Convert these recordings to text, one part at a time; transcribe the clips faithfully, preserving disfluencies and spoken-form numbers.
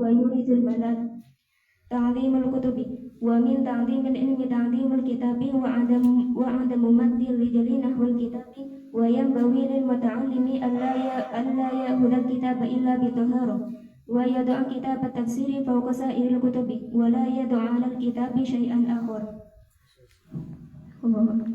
ويورث الملل. تعظيم الكتب. ومن تعظيم العلم تعظيم الكتاب وعدم، وعدم مد الرجال نحو الكتاب، وينبغي للمتعلم ألا ي-، ألا يأخذ الكتاب إلا بطهارة، ويضع كتاب التفسير فوق سائر الكتب، ولا يضع على الكتاب شيئا آخر. الله أكبر.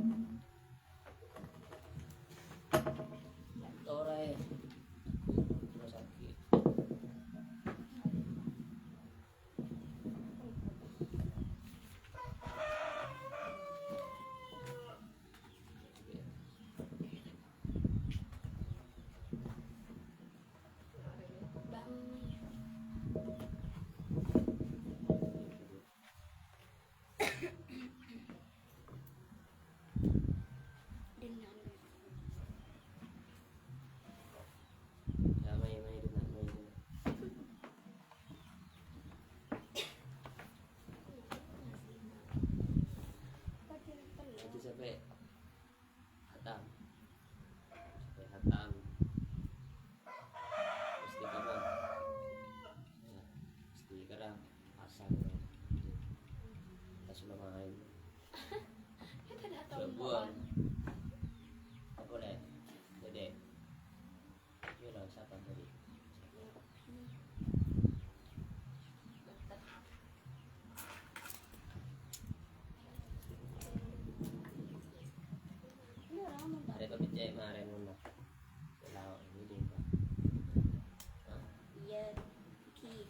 Hatam. Sampai hatam. Mesti kama. Ya, mesti kara. Asal. Tas lumayan. Kita dah tahu. Buang. Apa deh? Dede. Iya dong, siapa tadi? Ada kebenceng kemarin, Nona. Lawan ini, Pak. Hah? Iya, Ki.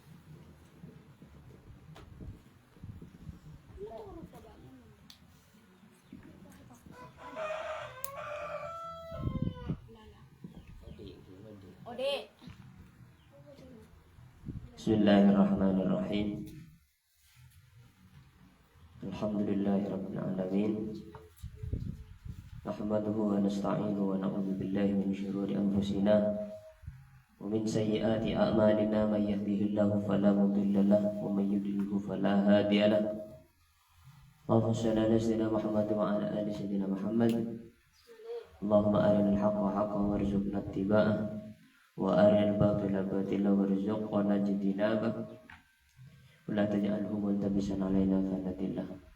Bismillahirrahmanirrahim. Alhamdulillahirabbil alamin. Nahmaduhu wa nasta'inuhu wa na'udzu billahi min syururi anfusina wa min sayyiati a'malina. May yahdihillahu fala mudhillalah wa may yudlilhu fala hadiyalah. Allahumma shalli ala sayyidina Muhammad wa ala ali sayyidina Muhammad. Allahumma arinal haqqa haqqa warzuqna ittiba'ah, wa arinal batila batila warzuqna ijtinabah. Wa la taj'alhu multabisan alaina fanadillah.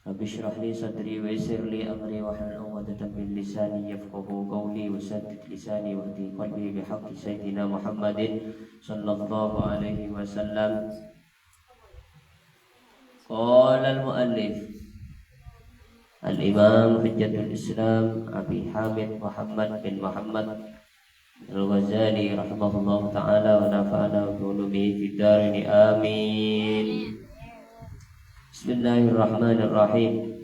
Rabbi shrah li sadri wa yassir li amri wahlul 'uqdatam min lisani yafqahu qawli wa saddid lisani wahdi qalbi bihaqqi sayyidina Muhammadin sallallahu alaihi wasallam. Qala al-mu'allif, Al-Imam Hujjatul Islam Abi Hamid Muhammad bin Muhammad Al-Ghazali rahimahullahu ta'ala wa nafa'ana bi ulumihi fid daraini. Amin. Bismillahirrahmanirrahim.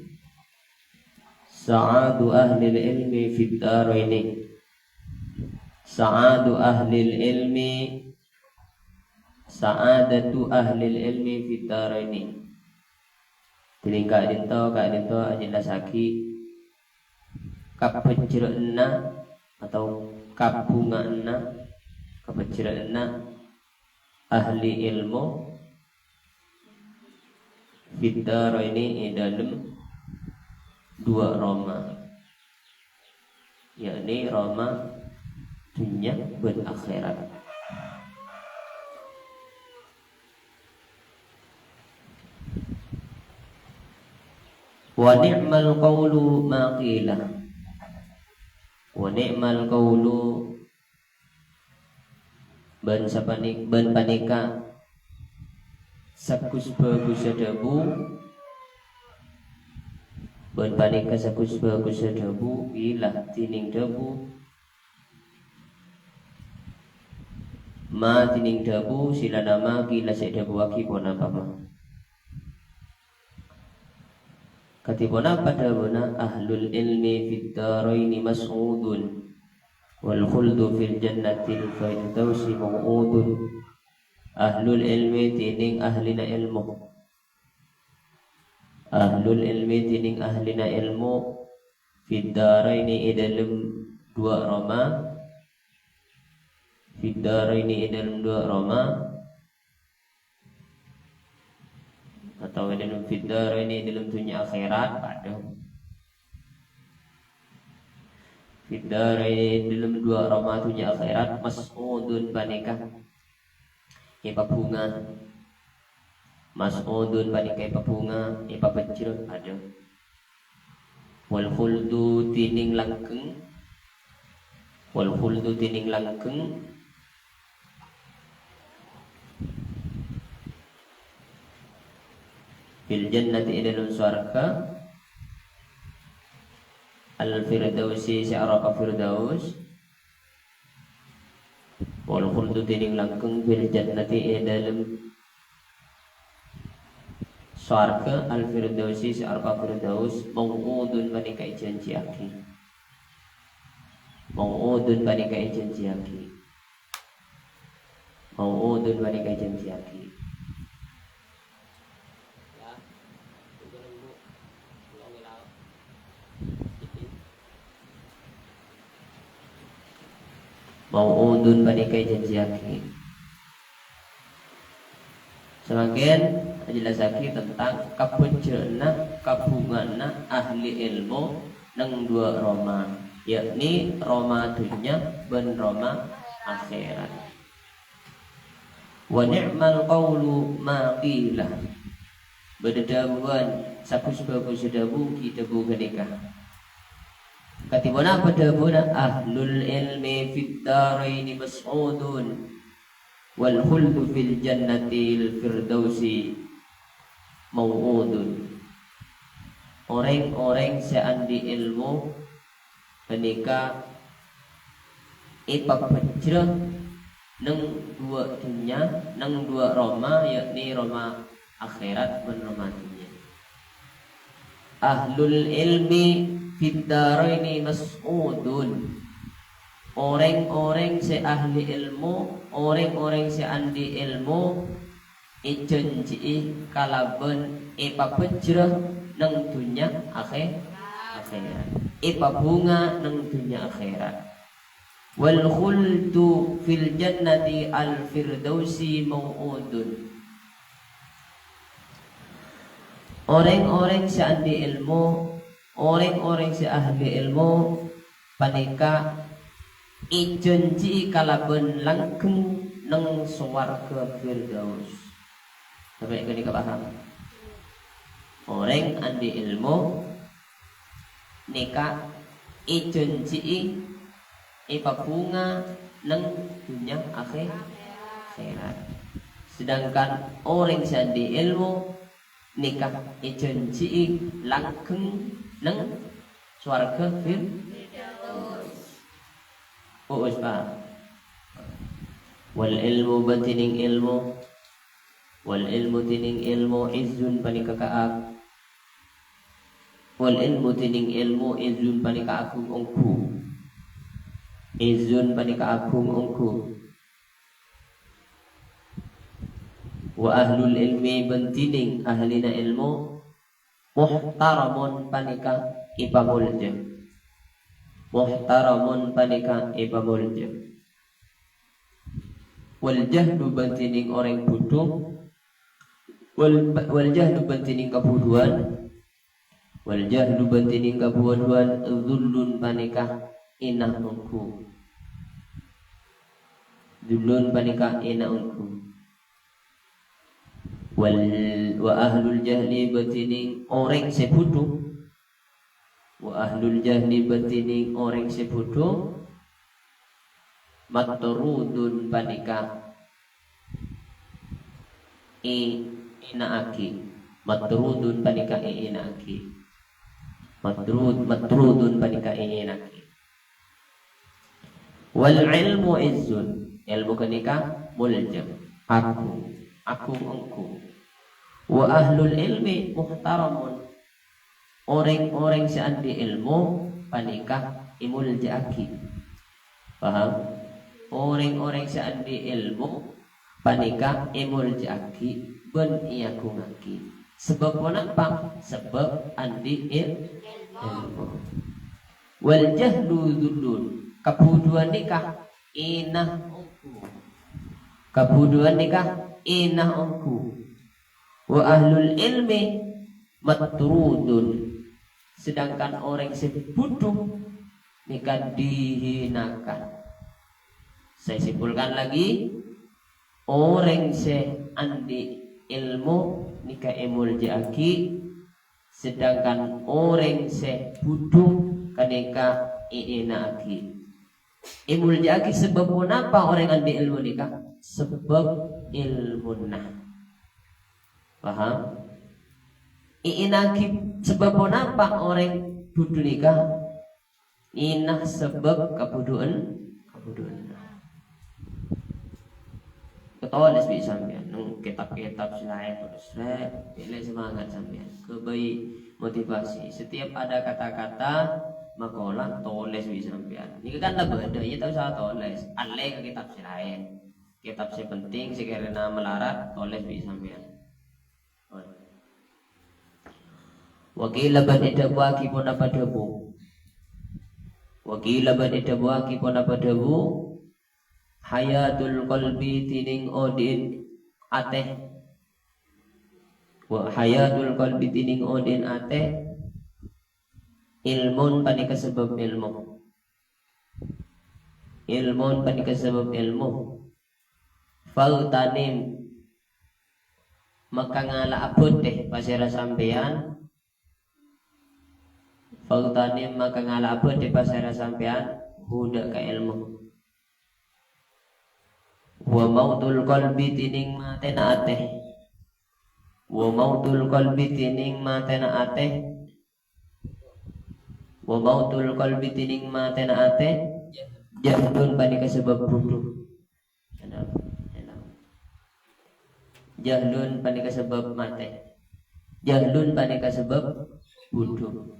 Sa'adu ahlil ilmi fid daraini. Sa'adu ahlil ilmi, sa'adatu ahlil ilmi fid daraini. Dhinèng ka'dhinto, ka'dhinto ajellasaghi kabhâjhrâ'ânna atau kabhunga'anna, kabhâjhrâ'ânna ahli ilmu fid daraini, è dâlem duwâ' roma, yakni roma dhunnya bân akhèrat. Wa ni'mal qaulu ma qila. Wa ni'mal qaulu, bân sapani-, bân panèka sagus-bhâgussa dhâbu, bân panèka sagus-bhâgussa dhâbu, qila, dhinèng dhâbu, ma dhinèng dhâbu, silana ma qila sè èdhâbuwaghi ponapa ma. Kadhi ponapa dhâbuna, "Ahlul ilmi fid daraini mas'udun, wal khuldu fil jannatil firdausi mau'udun." Ahlul ilmi dhinèng ahlina ilmu. Ahlul ilmi dhinèng ahlina ilmu, fid daraini è dâlem duwâ' roma, fid daraini è dâlem duwâ' roma, Atawa è dâlem fid daraini, è dâlem dhunnya akhèrat, padâ. Fid daraini, è dâlem duwâ' roma dhunnya akhèrat, mas'udun panèka èpabhunga. Mas'udun panèka èpabhunga, èpabhâjjhrâ, padâ. Wal khuldu dhinèng langgeng. Wal khuldu dhinèng langgeng. Fil jannati, è dâlem sowarghâ. Al firdausi, sè aropa Firdaus. Wal khuldu dhinèng langgeng fil jannati, è dâlem sowarghâ al firdausi sè aropa Firdaus, mau'udun panèka èjhânjhiyaghi. Mau'udun panèka èjhânjhiyaghi. Mau'udun panèka èjhânjhiyaghi. Mau'udun panèka èjhânjhiyaghi. Samangkèn ajellasaghi tentang kabhâjjhrâ'ânna, kabhungana ahli èlmo neng duwâ' roma, yakni roma dhunnya bân roma akhèrat. Wa ni'mal qaulu ma qila. Bâdâ dhâbuwân sè bhâghus-bhâghus èdhâbu ghi' dhâbu ghânèka. Kadhi ponapa dhâbuna, "Ahlul ilmi fid daraini mas'udun, wal khuldu fil jannatil firdausi mau'udun." Orèng-orèng sè andi' èlmo ghânèka èpabhâjjhrâ neng duwâ' dhunnya, neng duwâ' roma, yakni roma akhèrat bân roma dhunnya. Ahlul ilmi fid daraini mas'udun. Orèng-orèng sè ahli èlmo, orèng-orèng sè andi' èlmo, èjhânjhi'i kalabân èpabhâjjhrâ neng dhunnya akhè-, akhèrat. Èpabhunga neng dhunnya akhèrat. "Wal khuldu fil jannati al firdausi mau'udun." Orèng-orèng sè andi' èlmo, orèng-orèng sè ahli èlmo panèka èjhânjhi'i kalabân langgheng neng sowarghâ Firdaus. Sampè' ghânèka paham? Orèng andi' èlmo nèka èjhânjhi'i èpabhunga neng dhunnya akhè-, akhèrat. Sedangkan orèng sè andi' èlmo nèka èjhânjhi'i langgheng neng sowarghâ Fir-, Uus, Pak. Wal ilmu bân dhinèng èlmo. Wal ilmu dhinèng èlmo izzun panèka kaag-, wal ilmu dhinèng èlmo izzun panèka agung ongghu. Izzun panèka agung ongghu. Wa ahlul ilmi bân dhinèng ahlina èlmo, muhtaramun panèka èpamolja. Muhtaramun panèka èpamolja. Wal jahlu bân dhinèng orèng budhu, wal, wal jahlu bân dhinèng kabudhuwân, wal jahlu bân dhinèng kabudhuwân, dzullun panèka èna ongghu. Dzullun panèka èna ongghu. Wal, wa ahlul jahli bân dhinèng orèng sè budhu. Wa ahlul jahli bân dhinèng orèng sè budhu. Matrudun panèka è-, èna'aghi. Matrudun panèka è-, èna'aghi. Matrud-, matrudun panèka è-, èna'aghi. Wal ilmu izzun, èlmo ghânèka molja, agung, agung ongghu. Wa ahlul ilmi muhtaramun, orèng-orèng sè andi' èlmo panèka èmolja'aghi. Paham? Orèng-orèng sè andi' èlmo panèka èmolja'aghi bân èagungaghi. Sabâb ponapa? Sabâb andi' èl-, èlmo. Wal jahlu dzullun, kabudhuwân nèka èna ongghu. Kabudhuwân nèka èna ongghu. Wa ahlul ilmi matrudun, sedangkan orèng sè budhu nèka dihinakan. Saya simpulkan lagi, Orèng sè andi' èlmo nèka èmolja'aghi, sedangkan orèng sè budhu ghânèka èèna'aghi. Èmolja'aghi sabâb ponapa orèng andi' èlmo nèka? Sabâb èlmona. Paham? Èèna'aghi sabâb ponapa orèng budhu nèka? Èèna sabâb kabudhuwân, kabudhuwân. Ètolès bi' sampèyan, neng kètab-kètab sè laèn, terros, rè, pèlè semangat sampèyan. Ghâbây motivasi. Setiap ada kata-kata, makalah, tolès bi' sampèyan. Nèka kan la bâdâ, iyâ ta' osa tolès. Allè ka kètab sè laèn. Kètab sè penting, sè kèrana malarat, tolès bi' sampèyan. Wa qila bân èdhâbuwâghi ponapa dhâbu. Wa qila bân èdhâbuwâghi ponapa dhâbu. Hayatul qalbi dhinèng odi'in atè. Wa hayatul qalbi dhinèng odi'in atè. Ilmun panèka sabâb èlmo. Ilmun panèka sabâb èlmo. Faghtanim, maka ngala'a bhâdhi pasèra sampèyan. Faghtanim, maka ngala'a bhâdhi pasèra sampèyan, hu dâ' ka èlmo. Wa mautul qalbi dhinèng matèna atè. Wa mautul qalbi dhinèng matèna atè. Wa mautul qalbi dhinèng matèna atè. Jahlun panèka sabâb budhu. Jahlun panèka sabâb matè. Jahlun panèka sabâb budhu.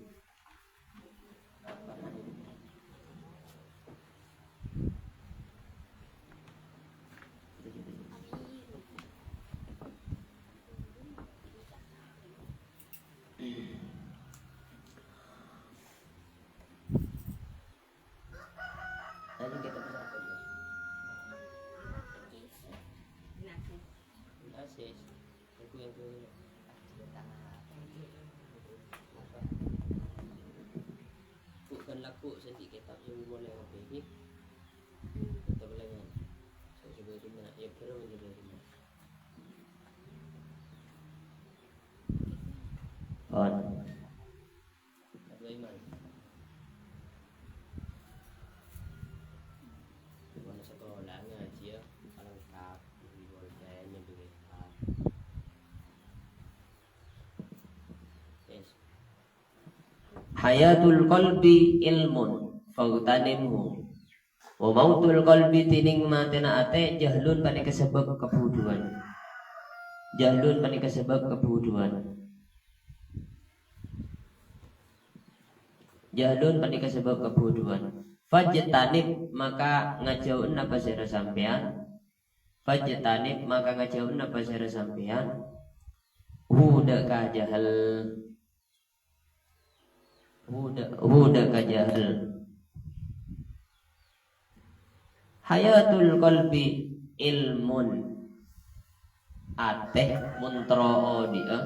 Bukan lagu sendiri kitab yang mulai ngopi. Kita boleh nyanyi. Saya coba dengar. Ya, baru menjadi dengar. On. Abdul Iman. Mana sekolah ngaji ya, paling kap, di Golden, yang di Wehab. Yes. Hayatul qalbi ilmun, faghtanimhu. Wa mautul qalbi, dhinèng matèna atè, jahlun panèka sabâb kabudhuwân. Jahlun panèka sabâb kabudhuwân. Jahlun panèka sabâb kabudhuwân. Fajtanib, maka ngajhâuna pasèra sampèyan. Fajtanib, maka ngajhâuna pasèra sampèyan. Hu dâ' ka jahal. Hu dâ', hu dâ' ka jahal. Hayatul qalbi ilmun. Atè mon terro odi'â,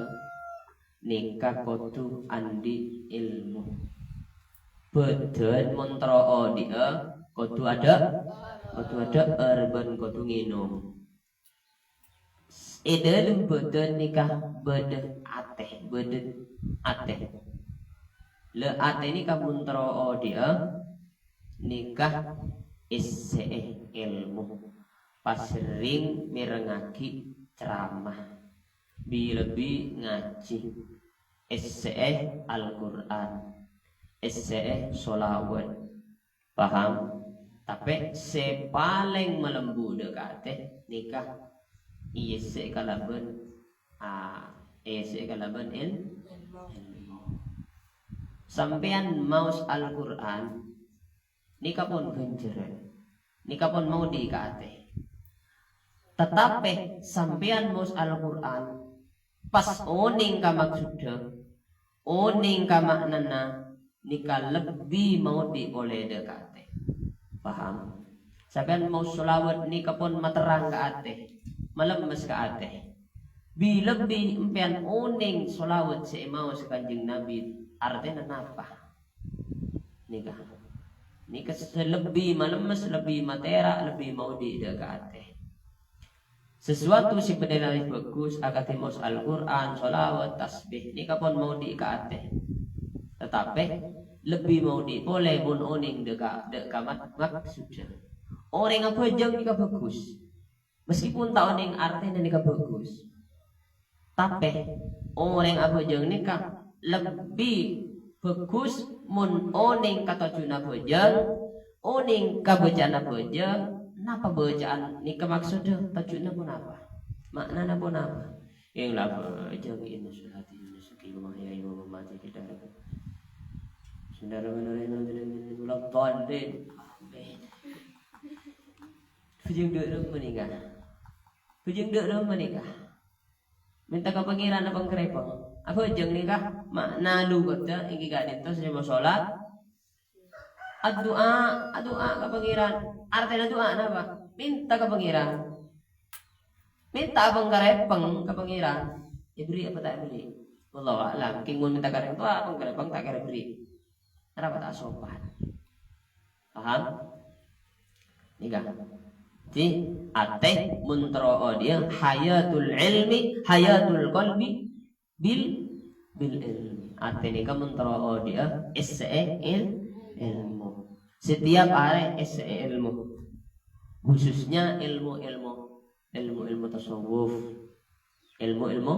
nèka kodhu andi' èlmo. Bâdân mon terro odi'â, kodhu adâ', kodhu adâ'âr bân kodhu ngènom. È dâlem bâdân nèka bâdâ atè, bâdâ atè. La atè nèka mon terro odi'â, nèka èssè'è èlmo. Pas serrèng mèrengngaghi ceramah. Bi-, lebbi ngajhi. Èssè'è Al-Qur'an. Èssè'è sholawat. Paham? Tapè sè palèng malembu' dâ' ka atè nèka èyèssè'è kalabân, a, èyèssè'è kalabân il-, èlmo. Sampèyan maos Al-Qur'an, nèka pon ghânjhârân. Nèka pon maodi' ka atè. Tatapè sampèyan maos Al-Qur'an, pas onèng ka maksoddhâ, onèng ka ma'nana, nèka lebbi maodi' polè dâ' ka atè. Paham? Sampèyan maos sholawat nèka pon materrang ka atè, malemmes ka atè. Bi-, lebbi empèyan onèng sholawat sè èmaos Kanjeng Nabi, artèna napa? Nèka. Nèka sè lebbi malemmes, lebbi matèra', lebbi maodi' dâ' ka atè. Sesuatu sè bhender bhâghus akadhi maos Al-Qur'an, shalawat, tasbih, nèka pon maodhi' ka atè. Tatapè lebbi maodhi' polè mon onèng dâ' ka, dâ' ka mat-, maksodda. Orèng abhâjâng nèka bhâghus. Meskipun ta' onèng artèna nèka bhâghus. Tapè orèng abhâjâng nèka lebbi bhâghus mon onèng ka tojjhuna abhâjâng, onèng ka bâca'anna abhâjâng. Napa bâca'an nèka maksodda? Tojjhuna ponapa? Ma'nana ponapa? Yang la abhâjâng, inna sholati wa nusuki wa mahyaya wa mamati lillahi rabbil alamin. Bismillahirrahmanirrahim. Alhamdulillahi rabbil alamin. Amin. Bhâjâng dâ' remma nèka. Bhâjâng dâ' remma nèka. Mènta ka Pangèran apa karèpèng? Abhâjâng nèka, ma'na lughâddhâ èngghi ka'dinto sè masolat. Addu'a, addu'a ka Pangèran. Artèna du'a napa? Mènta ka Pangèran. Mènta apa karèpèng ka Pangèran? Èberri' apa ta' èberri'? Wallahu a'lam. Kèng mon mènta karèpèng, apa karèpèng ta' kèra berri'. Arapa ta' sopan. Paham? Nèka. Dhi, atè mon terro odi'â hayatul ilmi, hayatul qalbi bil, bil ilmi. Atè nèka mon terro odi'â èssè'è il-, ilmu. Setiap arè èssè'è ilmu. Khususnya ilmu-ilmu ilmu-ilmu tasawuf. Ilmu-ilmu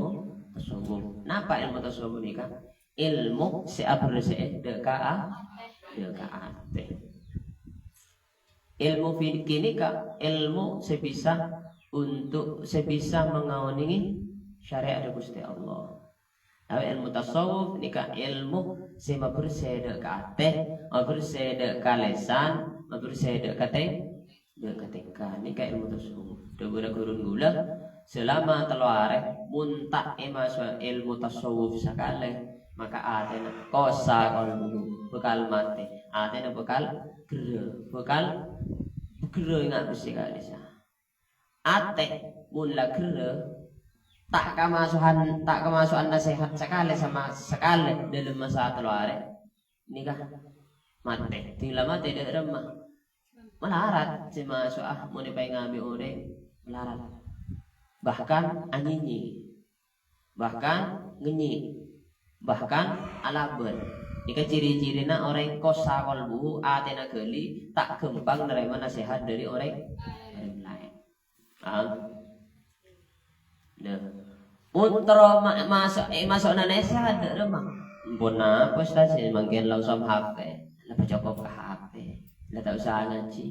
tasawuf. Napa ilmu tasawuf nèka? Ilmu sè aberse'è dâ' ka a-, dâ' ka atè. Ilmu fikih nèka ilmu sè bisa untuk, sè bisa mangaonèngè syariat Ghustè Allah. Tapè ilmu tasawuf nèka ilmu sè mabersè dâ' ka atè, mabersè dâ' ka lèsan, mabersè dâ' ka tè-, dâ' ka tèngka. Nèka ilmu tasawuf. Dhâbuna ghurun kaulâ, selama tello arè, mon ta' èmaso'a ilmu tasawuf sakalè, maka atèna qasa qalbuhu, bhâkal matè. Atèna bhâkal gherrâ, bhâkal gherrâ enga' bessè ka'dissa'. Atè mon la gherrâ, ta' kamaso'an, ta' kamaso'an nasèhat sakalè sama sakalè dâlem masa tello arè. Nèka matè. Ding la matè dâ' remma. Malarat sè maso'a mon èpaèngamè orèng, malarat. Bahkan anyènyè. Bahkan ngènyè'. Bahkan alabâr. Nèka ciri-cirina orèng qasa qalbuhu, atèna ghâli, ta' ghâmpang narèma nasèhat dâri orèng, orèng laèn. Paham? Nah. Mon terro ma-, maso', eh, maso'na nasèhat dâ' remma. Ampon napa, Ustaz, sè mangkèn la osa HP. La cokop ka HP. La ta' osa ngajhi.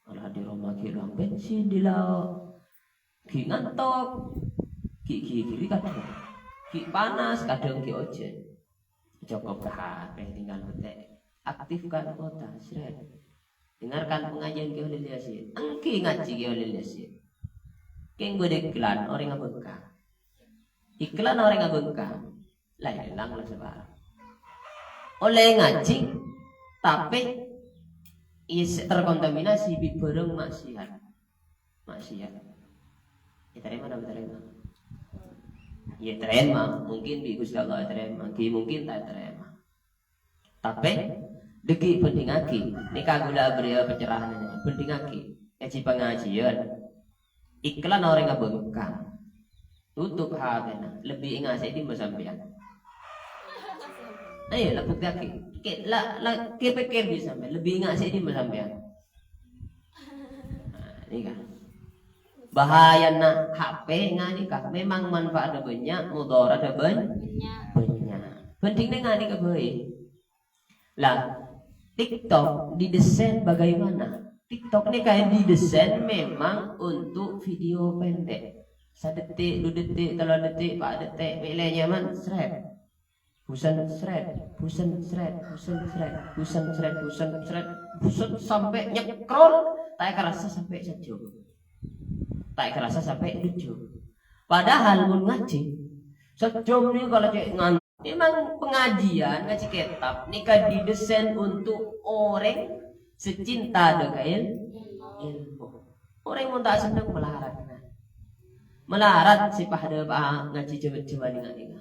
Malah di rumah ghi' ruang bensin di lao'. Ghi' ngantok. Ghi', ghi', ghi' kadhâng. Ghi' panas, kadhâng ghi' ojhân. Cokop ka HP, tinggal petik. Aktifkan kuota, sret. Dengarkan pengajian Ki Holil Yasin. Èngghi ngajhi Ki Holil Yasin. Kèng bâdâ iklan orèng abhângkang. Iklan orèng abhângkang. La èlang la sabârâng. Ollè ngajhi, tapè iyâ sè terkontaminasi bi' bhârâng maksiat. Maksiat. Ètarèma napa ètarèma? Iyâ ètarèma. Mungkin bi' Ghustè Allah ètarèma, ghi' mungkin ta' ètarèma. Tapè, dhâggi' bhândhingaghi. Nèka kaulâ abherri'â pencerahan, bhândhingaghi. Ngajhi pangajiân. Iklan orèng abhângkang. Tutup HP-na. Lebbi èngasè' dimma sampèyan? Ayo, la buktèaghi. Kè-, la, la, kè-, pèkkèr bi' sampèyan. Lebbi èngasè' dimma sampèyan? Nah, nèka. Bahayana HP nganèka, memang manfaatnya banyak, mudaratnya ban-, banyak. Bhândhing nèng nganèka bhâi. Lah, TikTok didesain bagaimana? TikTok nèka didesain memang untuk video pendek. Sadetik, dua detik, tello detik, empat detik, mè' lè nyaman, sret. Busen sret, busen sret, busen sret, busen sret, busen sret, busen sampè' nyekrol, ta' èkarassa sampè' sajjhâm. Ta' èkarassa sampè' dujjhâm. Padahal mon ngajhi, sajjhâm nèka la cè' ngan-, memang pengajian, ngajhi kètab nèka didesain untuk orèng sè cinta dâ' ka il-, ilmu. Orèng mon ta' senneng malarat, malarat sè padâ pa-, ngajhi jhâ-, jhâman nèka.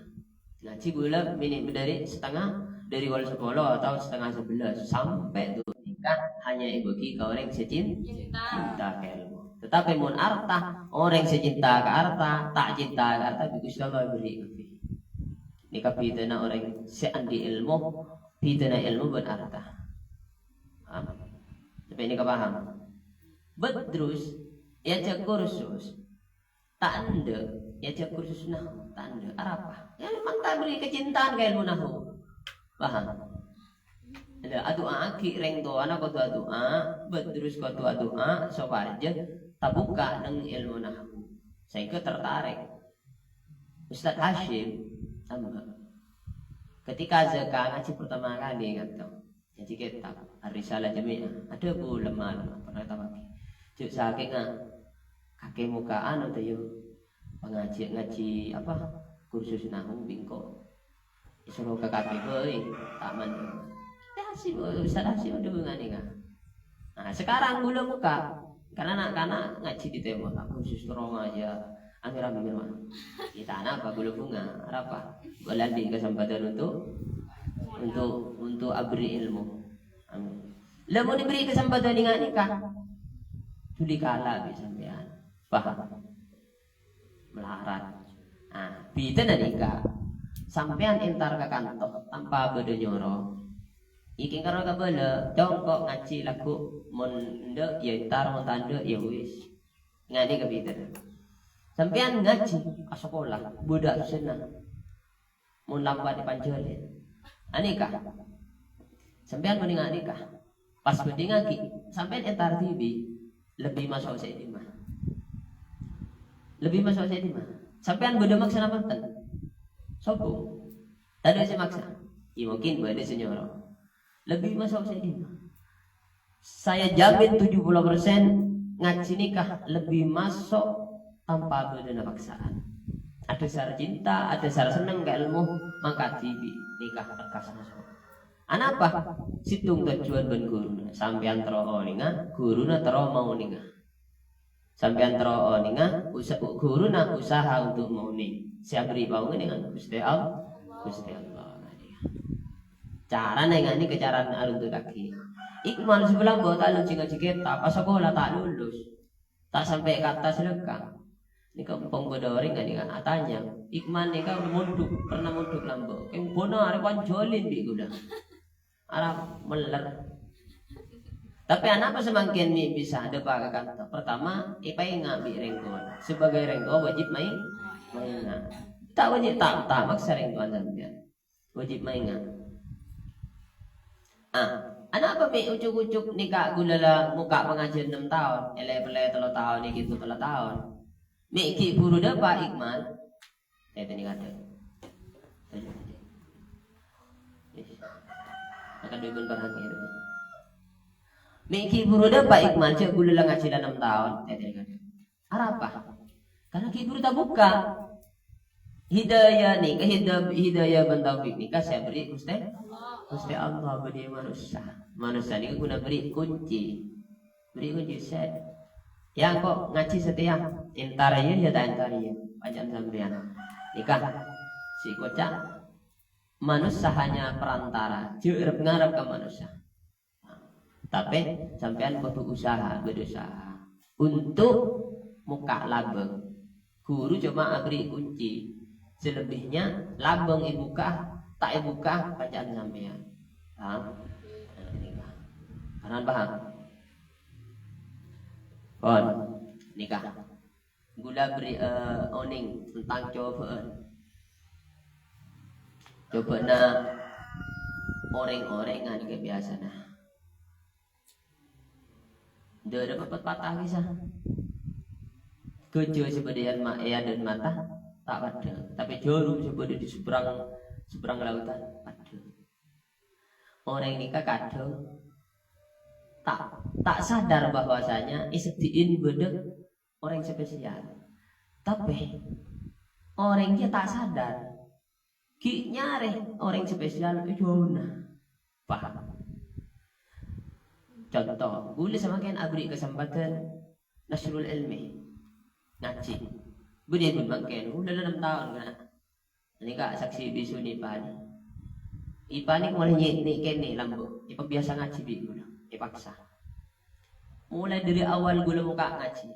Ngajhi kaulâ mènè dâri setengah, dâri pokol sapolo atau setengah sebelas sampè' dua tingkat hanya èbâgi ka orèng sè cin-, cinta ka ilmu. Tapè mon arta, orèng sè cinta ka arta, ta' cinta ka arta, bi' Ghustè Allah èberri' kabbhi. Nèka bhidhâna orèng sè andi' èlmo, bhidhâna èlmo bân arta. Paham? Sampè' nèka paham? Badrus, èajhâk kursus. Ta' endâ', èajhâk kursus nahwu, ta' endâ'. Arapa? Ya, memang ta' èberri' kecintaan ka èlmo nahwu. Paham? Lha, adu'a'aghi rèng towana kodhu adu'a, Badrus kodhu adu'a, sopajâ tabukka' neng èlmo nahwu. Sehingga tertarik. Ustaz Hasyim, tamba. Ketika Zaka ngajhi pertama kali, ngato, ngajhi kitab Ar-Risalah Jami'ah, adhâbu lemma-lemma, pernah tabagi. Jhâ' sakènga kakè moka'an, otabâ pangajhi, ngajhi apa? Kursus nahwu bi' engko'. Èsoro ka kakè bhâi, ta' mandhâr. Ya, si Ustaz Hasyim adhâbu nganèka. Nah, sekarang ghulâ mokka'. Karena na'-kana' ngajhi di tèmbhâk, aku justru ngajar amir-amir, mah. Kita napa ghulâ bhunga, arapa? Ghulâ andi' kesempatan untuk, untuk, untuk abri ilmu. Amin. Lamon diberi kesempatan nèka, nèka. Duli kala bi' sampèyan. Paham? Melarat. Nah, bhidhâna nèka. Sampèyan entar ka kanto tanpa bâdâ nyoro. Iki karo kabâlâ, congko' ngajhi lagghu' mon endâ' ya entar, mon ta' endâ' ya wis. Nganèka bhidhâna. Sampèyan ngajhi, asakola, bâdâ absenna. Mon lambat èpanjhâlin. Anèka. Sampèyan mending anèka. Pas bhândhingaghi, sampèyan entar dhibi', lebbi maso' sè dimma? Lebbi maso' sè dimma? Sampèyan bâdâ maksa napa enten? Sobung. Tadâ' sè maksa. Ya mungkin bâdâ sè nyoro. Lebbi maso' sè dimma? Saya jamin tujuh puluh persen ngajhi nèka lebbi maso' tanpa bâdâna paksaan. Adhâsar cinta, adhâsar senneng ka èlmo, mangkat dhibi' nèka lekkas maso'. Anapa? Sèttong tojjhuwân bân ghuruna. Sampèyan terro onènga, ghuruna terro maonènga. Sampèyan terro onènga, usa-, ghuruna usaha untuk maonèng. Sè aberri' paonèngan Ghustè Allah, Ghustè Allah. Carana ènganè ka carana aruntuttaghi. Ikmal sè bâlâmbâ ta' lulus ngajhi kitab, asakola ta' lulus. Ta' sampè' ka attas lekka. Nèka empong bâdâ orèng nganèka atanya, Ikmal nèka mondhuk, pernah mondhuk lambâ'. Kèng bâna arè panjhâlin bi' ghulâ. Arapa meller. Tapè anapa samangkèn mè' bisa dâpa' ka kanto? Pertama, èpaènga' bi' rèng towa. Sebagai rèng towa wajib maèn-, maènga'. Ta' wajib, ta', ta' maksa rèng towa sampèyan. Wajib maènga'. Ah, anapa mè' ujuk-ujuk nèka ghulâ la mokka' pangajiân ennem taon, èlè-pèlè tello taon, èghi tello taon. Mè' ghi' buru dâpa' Ikmal. Tètènè kadhâ'. Akan dukun parhati. Mè' ghi' buru dâpa' Ikmal, jhâ' ghulâ la ngajhi la ennem taon. Tètènè kadhâ'. Arapa? Karena ghi' buru tabukka'. Hidayah nèka, hida-, hidayah bân taufik nèka sè aberri' Ghustè, Ghustè Allah, bânnè manossa. Manossa nèka ghuna berri' kunci. Berri' kunci sè. Ya, engko' ngajhi satèya. Entar iyâ, ya ta' entar iyâ. Pancèn sampèyan. Nèka. Sè koca'. Manossa hanya perantara. Jhâ' rep-ngarep ka manossa. Tapè sampèyan kodhu usaha, berusaha untuk mokka' labâng. Ghuru coma aberri' kunci. Selebihnya labâng èbukka', ta' èbukka', pancèn sampèyan. Paham? Nah, ini paham. Paham paham? Pon. Nèka. Ghulâ berri', eh, onèng tentang cobâ'ân. Cobâ'ânna orèng-orèng nganèka biyasana. Dâ' dâpa' patah kisah. Ghâjâ sè bâdâ è ma-, è adâ'na mata, ta' padâ. Tapè jhârum sè bâdâ di seberang, seberang lautan, padâ. Orèng nèka kadhâng ta', ta' sadar bahwasanya è seddi'in bâdâ orèng spesial. Tapè orèng jâ ta' sadar, ghi' nyarè orèng spesial è jhâuna. Paham? Conto, ghulâ samangkèn aberri' kasempadhân nasrul ilmi, ngajhi. Bâdâ è ghun mangkèn, ghulâ la ennem taon kana'. Nèka saksè bisu nèka. Ipana molaè nyè-, nè-, kènè lambâ', èpabiyasa ngajhi bi' ghulâ, èpaksa. Molaè dâri awal ghulâ mokka' ngajhi.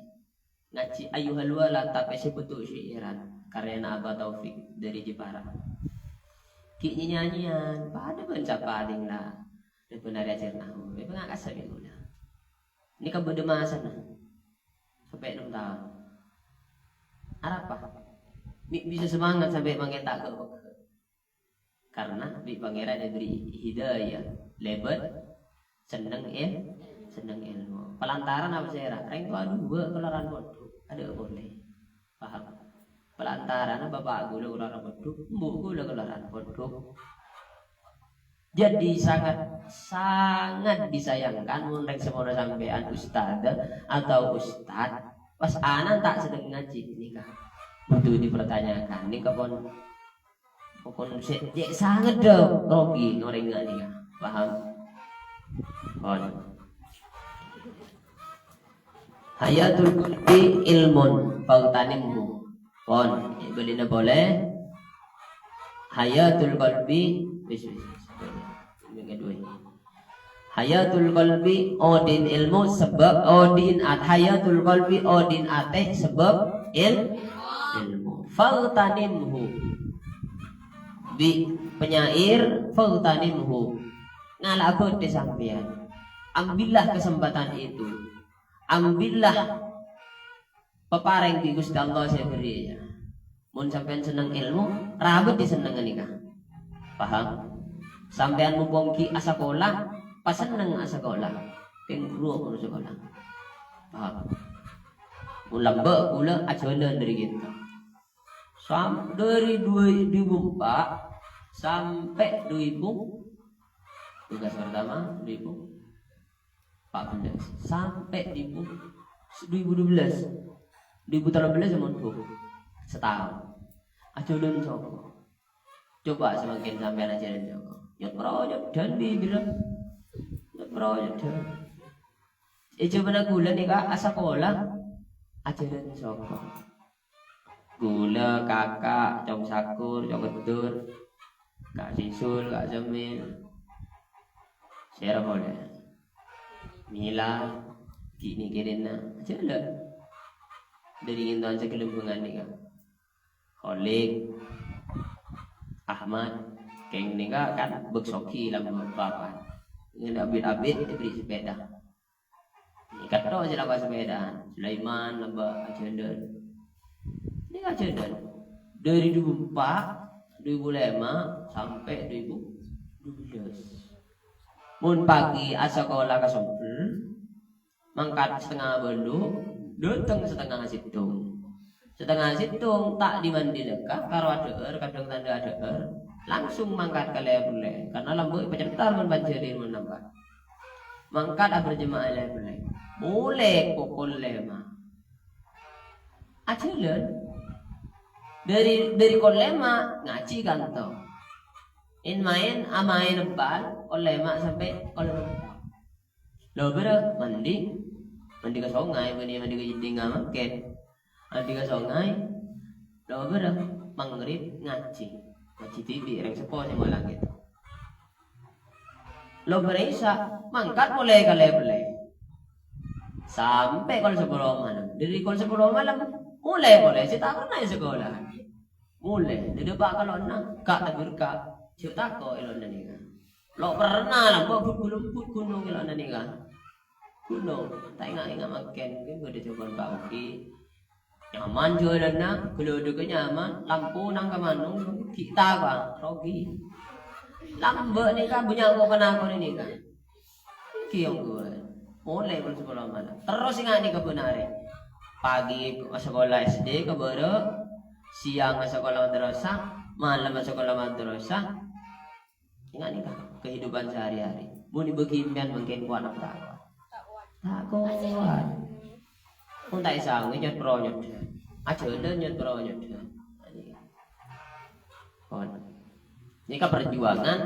Ngajhi Ayyuhal Walad tapè sè bhunto' syi'iran, karyana Aba Taufik dhâri Jepara. Ghi' nyanyian, padâ bân sapaling la, dhâbuna Arè Ajhâr Nahwu, èpangakassa bi' kaulâ. Nèka bâdâ masana, sampè' ennem taon. Arapa? Mè' bisa semangat sampè' mangkèn ta' ghâ-, Karna bi' Pangèran èbherri' hidayah, lèbât senneng èl-, senneng èlmo. Palantaran apa sèra? Rèng towa duwâ' kalora'an pondhuk, adâ' polè. Paham? Palantaran bapa' kaulâ kalora'an pondhuk, embu' kaulâ kalora'an pondhuk. Jadi sangat, sangat disayangkan mon rèng semono sampèyan ustad atau ustad, pas ana' ta' senneng ngajhi nèka. Kudu dipertanyakan, nèka pon Pokon sè, cè' sanget dâ' rogi orèng nganèka. Paham? Pon. Hayatul qalbi ilmun, fagtanimhu. Pon, bâlina polè. Hayatul qalbi, wis, wis. Yang kedua. Hayatul qalbi, odi'in ilmu sabâb, odi'in at-, hayatul qalbi, odi'in atè sabâb il-, ilmu. Fagtanimhu. Bi' penyair, fagtanimhu. Ngala' abâdâ sampèyan. Ambillah kesempatan itu. Ambillah paparèng bi' Ghustè Allah sè bherri', ya. Mon sampèyan senneng èlmo, rabât è sennengnga nèka. Paham? Sampèyan mompong ghi' asakola, pas senneng asakola. Kèng rowa mon sakola. Paham? Mon lambâ' kaulâ ajhâlân dâri ghita. Sam-, dâri dua ribu empat sampè' dua ribu, tugas pertama dua ribu empat belas, sampè' dua ribu, dua ribu dua belas, dua ribu tello belas mon bu-, sataon. Ajhâlân soko. Coba samangkèn sampèyan ajhâlân soko. Nyot-nyot dâ' bibirra. Nyot-nyot dâ'. È jhâmanna kaulâ nèka asakola, ajhâlân soko. Kaulâ, kaka', Cong Sakur, Cong Edur, Ka' Sisul, Ka' Jamil. Sèra polè? Mila, ghi' nèkèrèna. Ajhâlân. Dâri ngèntowan saghâlâmbhângan nèka. Kholid, Ahmad, kèng nèka kan bâk sogi lambâ' bapa'. Ngèn abit-abit èbherri' sepèda. Nèka tok sè lambâ' sepèdaan. Sulaiman lambâ' ajhâlân. Nèka ajhâlân. Dâri dua ribu empat, dua ribu lèma, sampè' dua ribu dua belas. Mon pagi asakola ka Sombel, mangkat satengnga bâllu', dâteng satengnga sèttong. Satengnga sèttong ta' di-mandi nèka, karo adhâ'âr, kadhâng tandhâ adhâ'âr, langsung mangkat ka lèya pellè. Karna lambâ' èpacentar mon panjhâri mon nampa'. Mangkat aberjema'ah lèya pellè. Molè pokol lèma. Ajhâlân. Dâri, dâri kol lèma ngajhi kanto. Èn-maèn, amaèn empal, kol lèma sampè' kol ennem. Lo bârâ, mandi. Mandi ka songay, bânnè mandi ka jeddhingnga mangkèn. Mandi ka songay. Lo bârâ, maghrib ngajhi. Ngajhi dhibi' rèng seppo sè molang gitu. Lo bârâ isya, mangkat polè ka lèya pellè. Sampè' kol sapolo malem. Dâri kol sapolo malem, molè polè. Sè ta' pernah sakola. Molè, dâdâpa' kalona, ka' taberka', jhâ' tako' èlona nèka. Lo' pernah lambâ' but-, bulembut ghunong èlona nèka. Ghunong, ta' enga'-enga' mangkèn, mungkin bâdâ jhâman Pak Udi. Nyaman jhâlânna, ghâlâdhâghâ nyaman, lampu nang ka manong, ghi' ta' apa, rogi. Lambâ' nèka, bânnya' kok panakon nèka. Èngghi ongghuwân. Molè pukul sapolo malem. Terros enga' nèka bân arè. Pagi asakola S D ka bârâ', siang asakola madrasah, malem asakola madrasah. Enga' nèka kehidupan sehari-hari. Mon èbâghi sampèyan mangkèn kowat napa ta' kowat? Ta' kowat. Mon ta' èsangè nyot pro nyot. Ajhâlân nyot pro nyot. Pon. Nèka perjuangan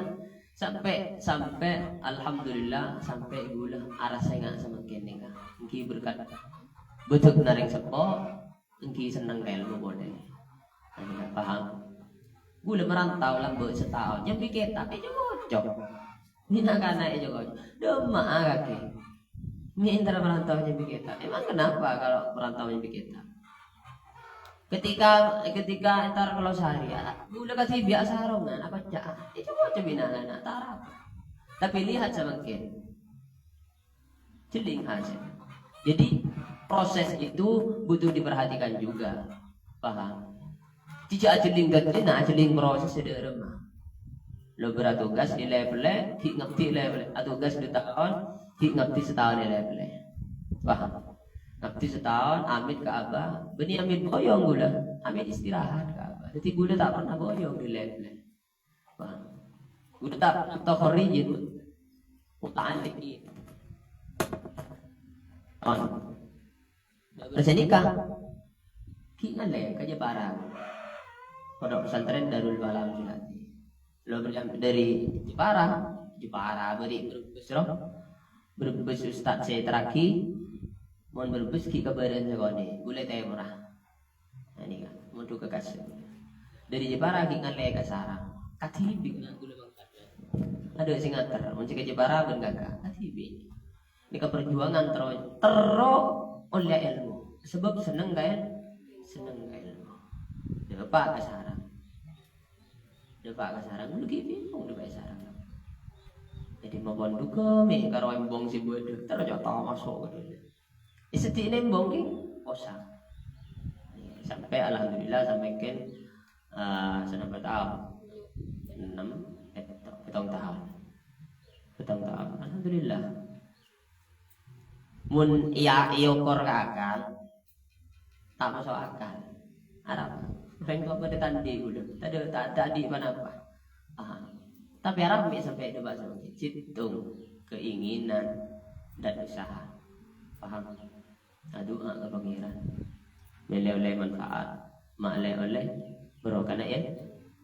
sampè', sampè' alhamdulillah sampè' ghulâ arassa enga' samangkèn nèka. Èngghi berkat bâdâna rèng seppo, èngghi senneng ka èlmo polè. Paham? Ghulâ merantau lambâ' sataon, nyambi kètab è cocok. Mina kana è cocok. Dâmma'a kakè. Ini entar perantau nyambi kitab. Emang kenapa kalau perantau nyambi kitab? Ketika, ketika entar ka Losari, ya, ghulâ kadhibi' asarongan, apa ca'an? Ya, coba, coba, nah, nah, nah, tarap. Tapi lihat samangkèn. Jhelling hasil. Jadi, proses itu butuh diperhatikan juga. Paham? Jhâ' ajhelling ghântèna, ajhelling proses sè dhâremma. Lo bârâ tugas è lè-pellè, ghi' ngabdi lè-pellè. Atugas du taon, ghi' ngabdi sataon è lè-pellè. Paham? Ngabdi sataon, amit ka Aba. Bânnè amit boyong ghulâ. Amit istirahat ka Aba. Dhâddhi ghulâ ta' pernah boyong è lè-pellè. Paham? Ghulâ ta' pernah takharijen. Muta'alliqin. Paham? Terros nèka, ghi' ngallè ka Jepara. Pondok Pesantren Darul Falah Zulati. Lo bâri' dari Jepara, Jepara bâri' Brebes, ro. Brebes ustad sè teragi, mon Brebes ghi' ka bârâ'ân sakonè', bulâ tèmorra. Nah, nèka, mon dhu ka Kasem. Dari Jepara ghi' ngallè ka Sarang. Kadhibi' na' ghulâ mangkat. Adâ' sè ngater, mon sè ka Jepara bân kaka. Kadhibi'. Nèka perjuangan terro, terro ollè èlmo. Sebab seneng ka èl-, seneng ka èlmo. Dâpa' ka Sarang. Dâpa' ka Sarang, lagi bingung dâpa' ka Sarang. Jadi, mapon duka, mè, karo embong sè bâdâ, ternyata maso' ka dâlem. È seddi'na embong ghi, osa. Sampai, alhamdulillah, sampai ken, eh, sanapa taon? Ennem, eh, petang taon. Petang taon. Alhamdulillah. Mon èya-, èokor ka akal, ta' maso' akal. Arapa? Rèng towa padâ ta' andi' ghulâ. Tadâ', ta', ta' andi' pa-napa. Ah. Tapè arapa mè' sampè' dâpa' sampè' cèttong, keinginan, dan usaha. Paham? Adu'a ka Pangèran. Mèlè ollè manfaat, ma'lè ollè barokana èl-,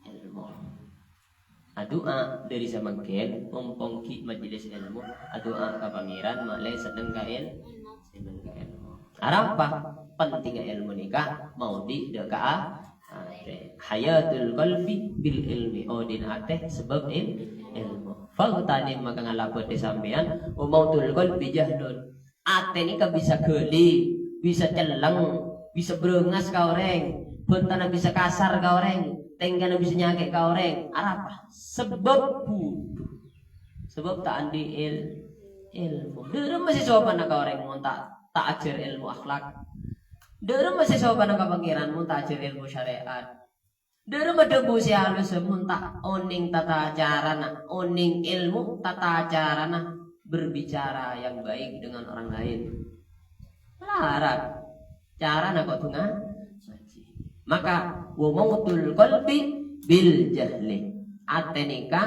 èlmo. Adu'a dâri samangkèn, mompong ghi' majelis èlmo, adu'a ka Pangèran, ma'lè seneng ka èl-, seneng ka èlmo. Arapa pentingnga èlmo nèka? Maodi' dâ' ka a-, atè. Hayatul qalbi bil ilmi, odina atè sabâb èl-, èlmo. Faghtanim, maka ngala bâdâ sampèyan, wa mautul qalbi jahlun. Atè nèka bisa ghâli, bisa celleng, bisa bârângas ka orèng, bhântana bisa kasar ka orèng, tèngkana bisa nyakè' ka orèng. Arapa? Sabâb budhu. Sabâb ta' andi' èl-, èlmo. Dâremma sè sopana ka orèng mon ta', ta' ajhâr èlmo akhlak? Dâremma sè sopana ka Pangèran mon ta' ajhâr èlmo syarè'at? Dâremma dhâbu sè alus mon ta' onèng tata carana, onèng èlmo tata carana berbicara yang baik dengan orang lain. Malarat. Carana kodhu nga-, ngaji. Maka, wa mautul qalbi bil jahli. Atè nèka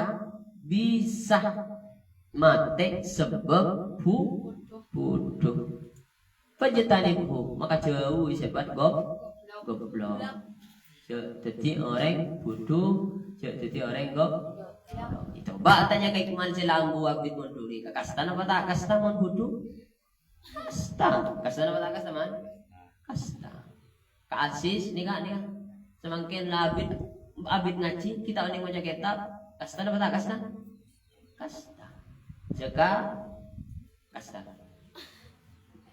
bisa matè sabâb bu-, budhu. Fajtanibhu, maka jhâuwi sèpat gob-, goblok. Jhâ' dhâddhi orèng budhu, jhâ' dhâddhi orèng gob-, coba tanya ka Iqmal sè la ambu abit mon dhuli, kasta napa ta' kasta mon budhu? Kasta. Kasta napa ta' kasta, Man? Kasta. Ka Aziz, nèka, nèka. Samangkèn la abit, abit ngaji, ghi' ta' onèng maca kètab. Kasta napa ta' kasta? Kasta. Jhâ' ka-, kasta.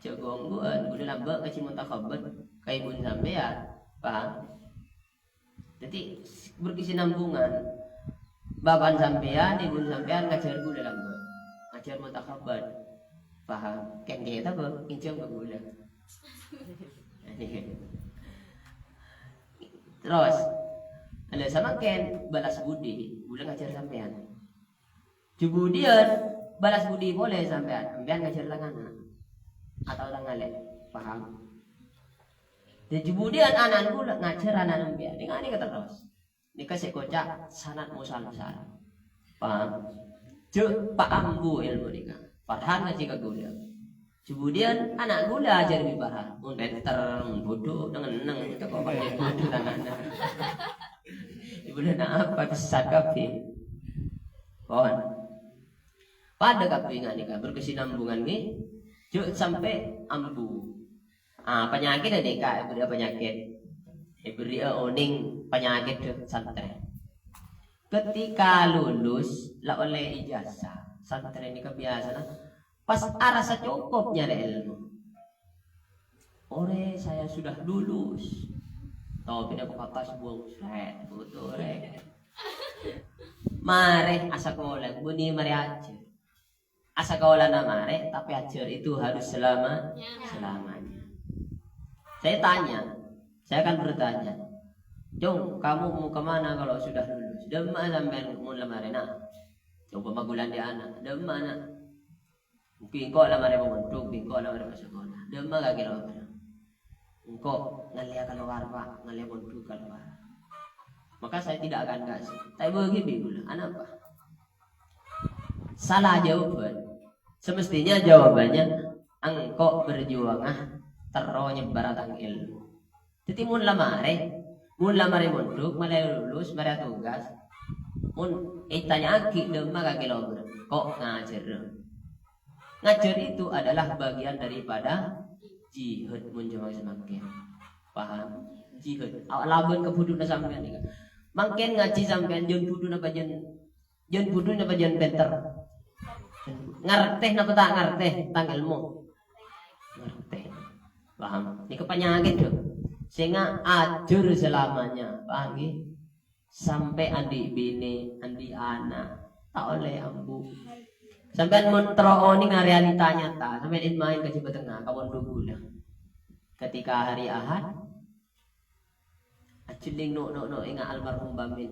Jhâ' ghângguwân, ghulâ lambâ' ngaji muntakhabat ka ibun sampèyan. Paham? Dhâddhi, berkesinambungan. Bapa'na sampèyan, ibuna sampèyan ngajhâr ghulâ lambâ'. Ngajhâr muntakhabat. Paham? Kèng kèta, Bâ? Ngènjhâm ka ghulâ. Terros, la samangkèn balas budi, ghulâ ngajhâr sampèyan. Jhubudiyân, balas budi polè sampèyan, sampèyan ngajhâr tang ana'. Atau tang alè', paham? Jhubudiyân ana'na ghulâ ngajhâr ana'na sampèyan. Nèka, nèka terros. Nèka sè èkoca' sanad musalsal. Paham? Jhâ' pa ambu èlmo nèka. Farhan ngajhi ka ghulâ. Jhubudiyân ana' ghulâ ajhâr bi' Farhan. Mon pènter, mon bhudhu, neng-enneng. Èkoca' pa ambu èlmo nèka. Ibu na apa sesat kabbhi. Pon. Padâ kabbhi nga' nèka berkesinambungan ngghi. Jhâ' sampè' ambu. Ah, panyakèt nèka, èberri'â panyakèt. Èberri'â onèng panyakèt dhâ' santrè. Ketika lulus, la ollè ijazah. Santrè nèka biyasana Pas arassa cokop nyarè èlmo. "Ore, saya sudah lulus." Topèna kè pattas buwâng, sret, bhuto, rè. Marè asakola, bânnè marè ajhâr. Asakolana marè, tapè ajhâr itu harus selama, selamanya. Saya tanya, saya akan bertanya, "Cong, kamu mau kemana kalau sudah lulus? Dâ'emma sampèyan mon la marè, na'?" Coba magulan di anak, "Dâ'emma, na'?" "Engko' la marè pamondhuk, engko' la marè asakola." "Dâ'emma kakè la marè?" "Engko' ngallèya kalowar, Pak, ngallèya pondhuk kalowar." Maka saya tidak akan kasih. Tapè bâgi bi' kaulâ, anapa? Salah jawaban. Semestinya jawabannya, "Engko' berjuanga terro nyebbhâr tang èlmo." Dhâddhi mon la marè, mon la marè mondhuk, marè lulus, marè atugas, mon ètanya'aghi, "Dâ'emma kakè la marè?" "Ko' ngajhârâ." Ngajhâr itu adalah bagian daripada jihad, mon jhâman samangkèn. Paham? Jihad. Awak labân kabhudhuwânna sampèyan nèka. Mangkèn ngajhi sampèyan, jhân bhudhu napa jhân, jhân bhudhu napa jhân pènter? Ngartè napa ta' ngartè tang èlmo? Ngartè. Paham? Nèka panyakèt, dâ. Sènga' ajhâr selamanya. Paham, ghi? Sampè' andi' binè, andi' ana', ta' ollè ambu. Sampèyan mon terro onènga realita nyata, sampèyan èn-maèn ka Jhâbâ Tengnga, ka pondhuk kaulâ. Ketika hari Ahad, ajhelling no'-no'-no' ènga' almarhum Bamin.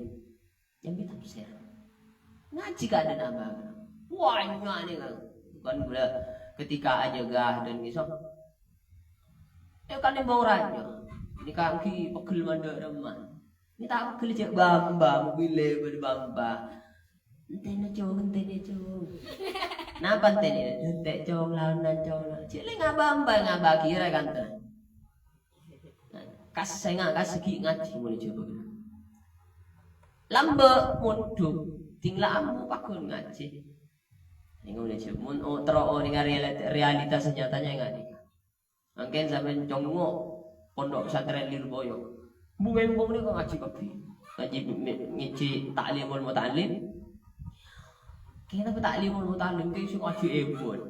Nyambi tafsir. Ngajhi ka adâ'na abang. Wah, nyuwâna kan. Kan kaulâ ketika ajâgâ dân ngèso. Eh, kan embong rajâ. Nèka ènggi pegghel mandhâr remma. Nèka ta' pegghel cè' bâ'-embâ', mobilè bâdâ bâ'-embâ'. Entèna, Cong, entèna, Cong. Napa entèna? Entè', Cong, laonan, Cong. Cè' lè ngabâ-embâ', ngabâ kèra kan ta. Kas sènga' kas ghi' ngajhi mon è Jhâbâ. Lambâ' mondhuk, ding la ambu pagghun ngajhi. Èngghâ mon è Jhâbâ, mon o-, terro onènga realit-, realitas nyatanya èngghâ nèka. Mangkèn sampèyan congngo' pondhuk pesantren Lirboyo. Bung-embung nèko ngajhi kabbhi. Ngajhi me-, ngajhi ta'limul muta'allim. Kenapa ta'limul muta'allim? Kèng sè ngajhi embun.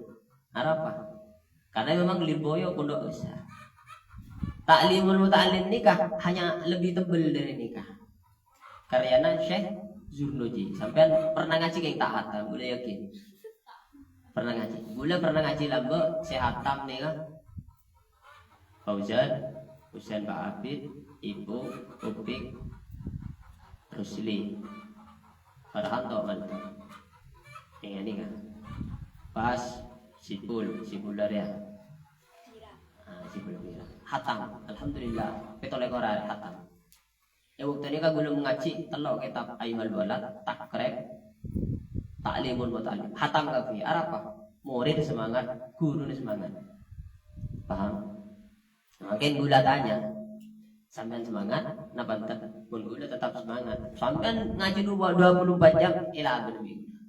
Arapa? Karena memang Lirboyo pondok besar. Ta'limul muta'allim nèka hanya lebih tebel dari nèka. Karyana Syekh Zurnuji. Sampèyan pernah ngajhi kèng ta' hatam, kaulâ yakin. Pernah ngajhi. Kaulâ pernah ngajhi lambâ' sè hatam nèka. Fauzan, Husain Pak Abid, Ibu, Upik, Rusli. Farhanto mantan. Èngghâ nèka. Pas Sipul, Sipul Darya. Ah, Sipul Mira. Hatam. Alhamdulillah, pètto lèkor arè hatam. È bâkto nèka kaulâ ngajhi tello' kètab Ayyuhal Walad, Takrib, Ta'limul Muta'allim. Hatam kabbhi. Arapa? Murid semangat, ghuruna semangat. Paham? Mangkèn kaulâ tanya, sampèyan semangat napa enten? Mon kaulâ tetap semangat. Sampèyan ngajhi dua, dua puluh empat jam, èlabân bi' kaulâ.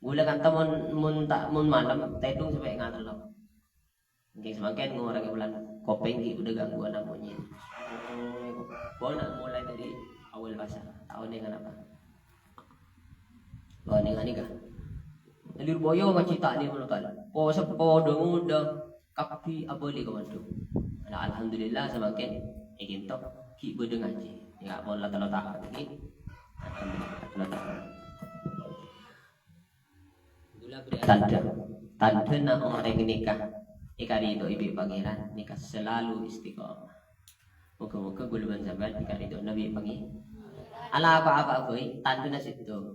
Kaulâ kanta mon, mon ta', mon malem, tèdung sampè' ènga' tello'. Mangkèn samangkèn ngorangè bulân kopèng ghi' bâdâ gangguan amonye. Pokona mulai dari awal puasa. Taon nèng napa? Oh, nèng nèka. Lirboyo ngajhi ta'limul muta'allim. Poso padâ ngodâ kabbhi abâli ka pondhuk. Nah, alhamdulillah samangkèn ènto ghi' bâdâ ngajhi. Ya, pon la tello taon ghi'. Alhamdulillah, tello taon. Tandhâ. Tandhâna orèng nèka èkaridhoi bi' Pangèran nèka selalu istiqomah. Moga-moga kaulâ bân sampèyan èkaridhoi bi' Pangèran. Ala apa-apa bhâi, tandhâna sèttong.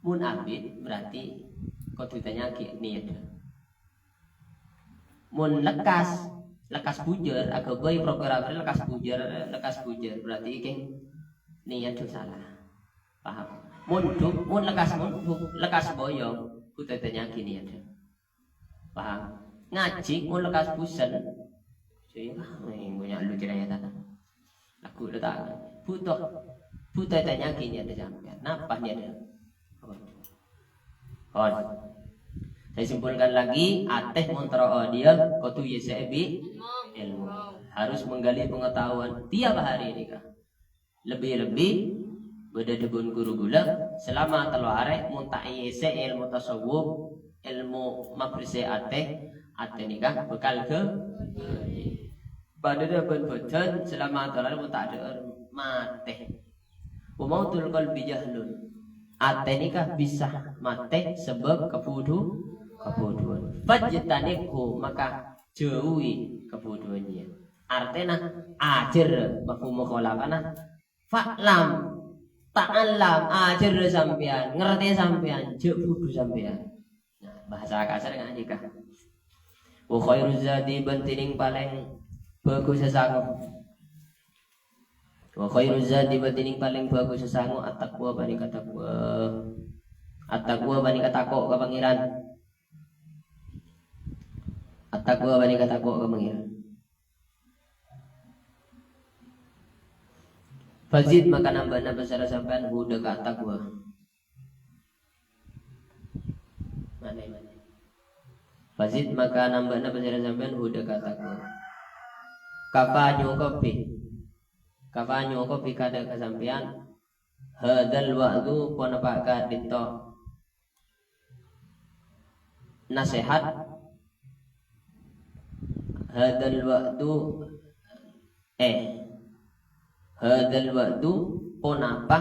Mon abit, berarti kodhu ètanya'aghi niyadhâ. Mon lekkas, lekkas bujur, aghâbây program rè lekkas bujur, lekkas bujur, berarti kèng niyadhâ sala. Paham? Mondhuk, mon lekkas mondhuk, lekkas boyong, kodhu ètanya'aghi niyadhâ. Paham? Ngajhi, mon lekkas bhusen. Sè, ah, bânnya' lu cerita. Lagu lu ta'. Bhuto, bhuto ètanya'aghi niyadhâ sampèyan. Napa niyadhâ? Pon. Saya simpulkan lagi, atè mon terro odi'â kodhu èyèssè'è bi' èlmo. Harus menggali pengetahuan tiap hari nèka. Lebih-lebih, bâdâ dhâbuna ghuru kaulâ, selama tello arè mon ta' èyèssè'è èlmo tasawuf, èlmo mabersè atè, atè nèka bhâkal ghâ-, padâna bân bhâdhân salama dolar mon ta' dhâ'âr matè. Wa mautul qalbi jahlun. Atè nèka bisa matè sabâb kabhudhu-, kabhudhuwân. Fajtanibhu, maka jauhi kabhudhuwân jiyâ. Artèna, ajhâr mafhum mukhalafana. Fa'lam, ta'allam, ajhâr sampèyan, ngartè sampèyan, jhâ' budhu sampèyan. Nah, bahasa kasar ngan nèka. Wa khairuz zadi, bân dhinèng palèng bhâghus sasango. Wa khairuz zadi, bân dhinèng palèng bhâghus sasango, at-taqwa, panèka taqwa. At-taqwa panèka tako' ka Pangèran. At-taqwa panèka tako' ka Pangèran. Fazid, maka nambâ'âna pasèra sampèyan, huda ka at-taqwa. Ma'na, ma'na. Fazid, maka nambâ'âna pasèra sampèyan, huda ka at-taqwa. Kafa, nyokobhi. Kafa, nyokobhi ka dâ' ka sampèyan. Hadzal wa'dzu, ponapa ka'dinto nasèhat. Hadzal wa'dzu, eh, hadzal wa'dzu, ponapa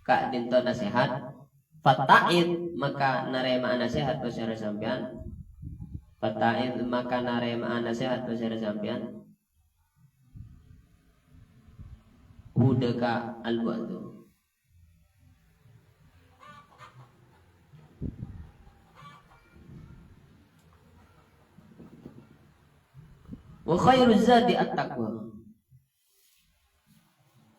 ka'dinto nasèhat. Fatta'idz, maka narèma'a nasèhat pasèra sampèyan. Fatta'idz, maka narèma'a nasèhat pasèra sampèyan. Huda ka al-wa'dzu. Wa khairuz zadi at-taqwa.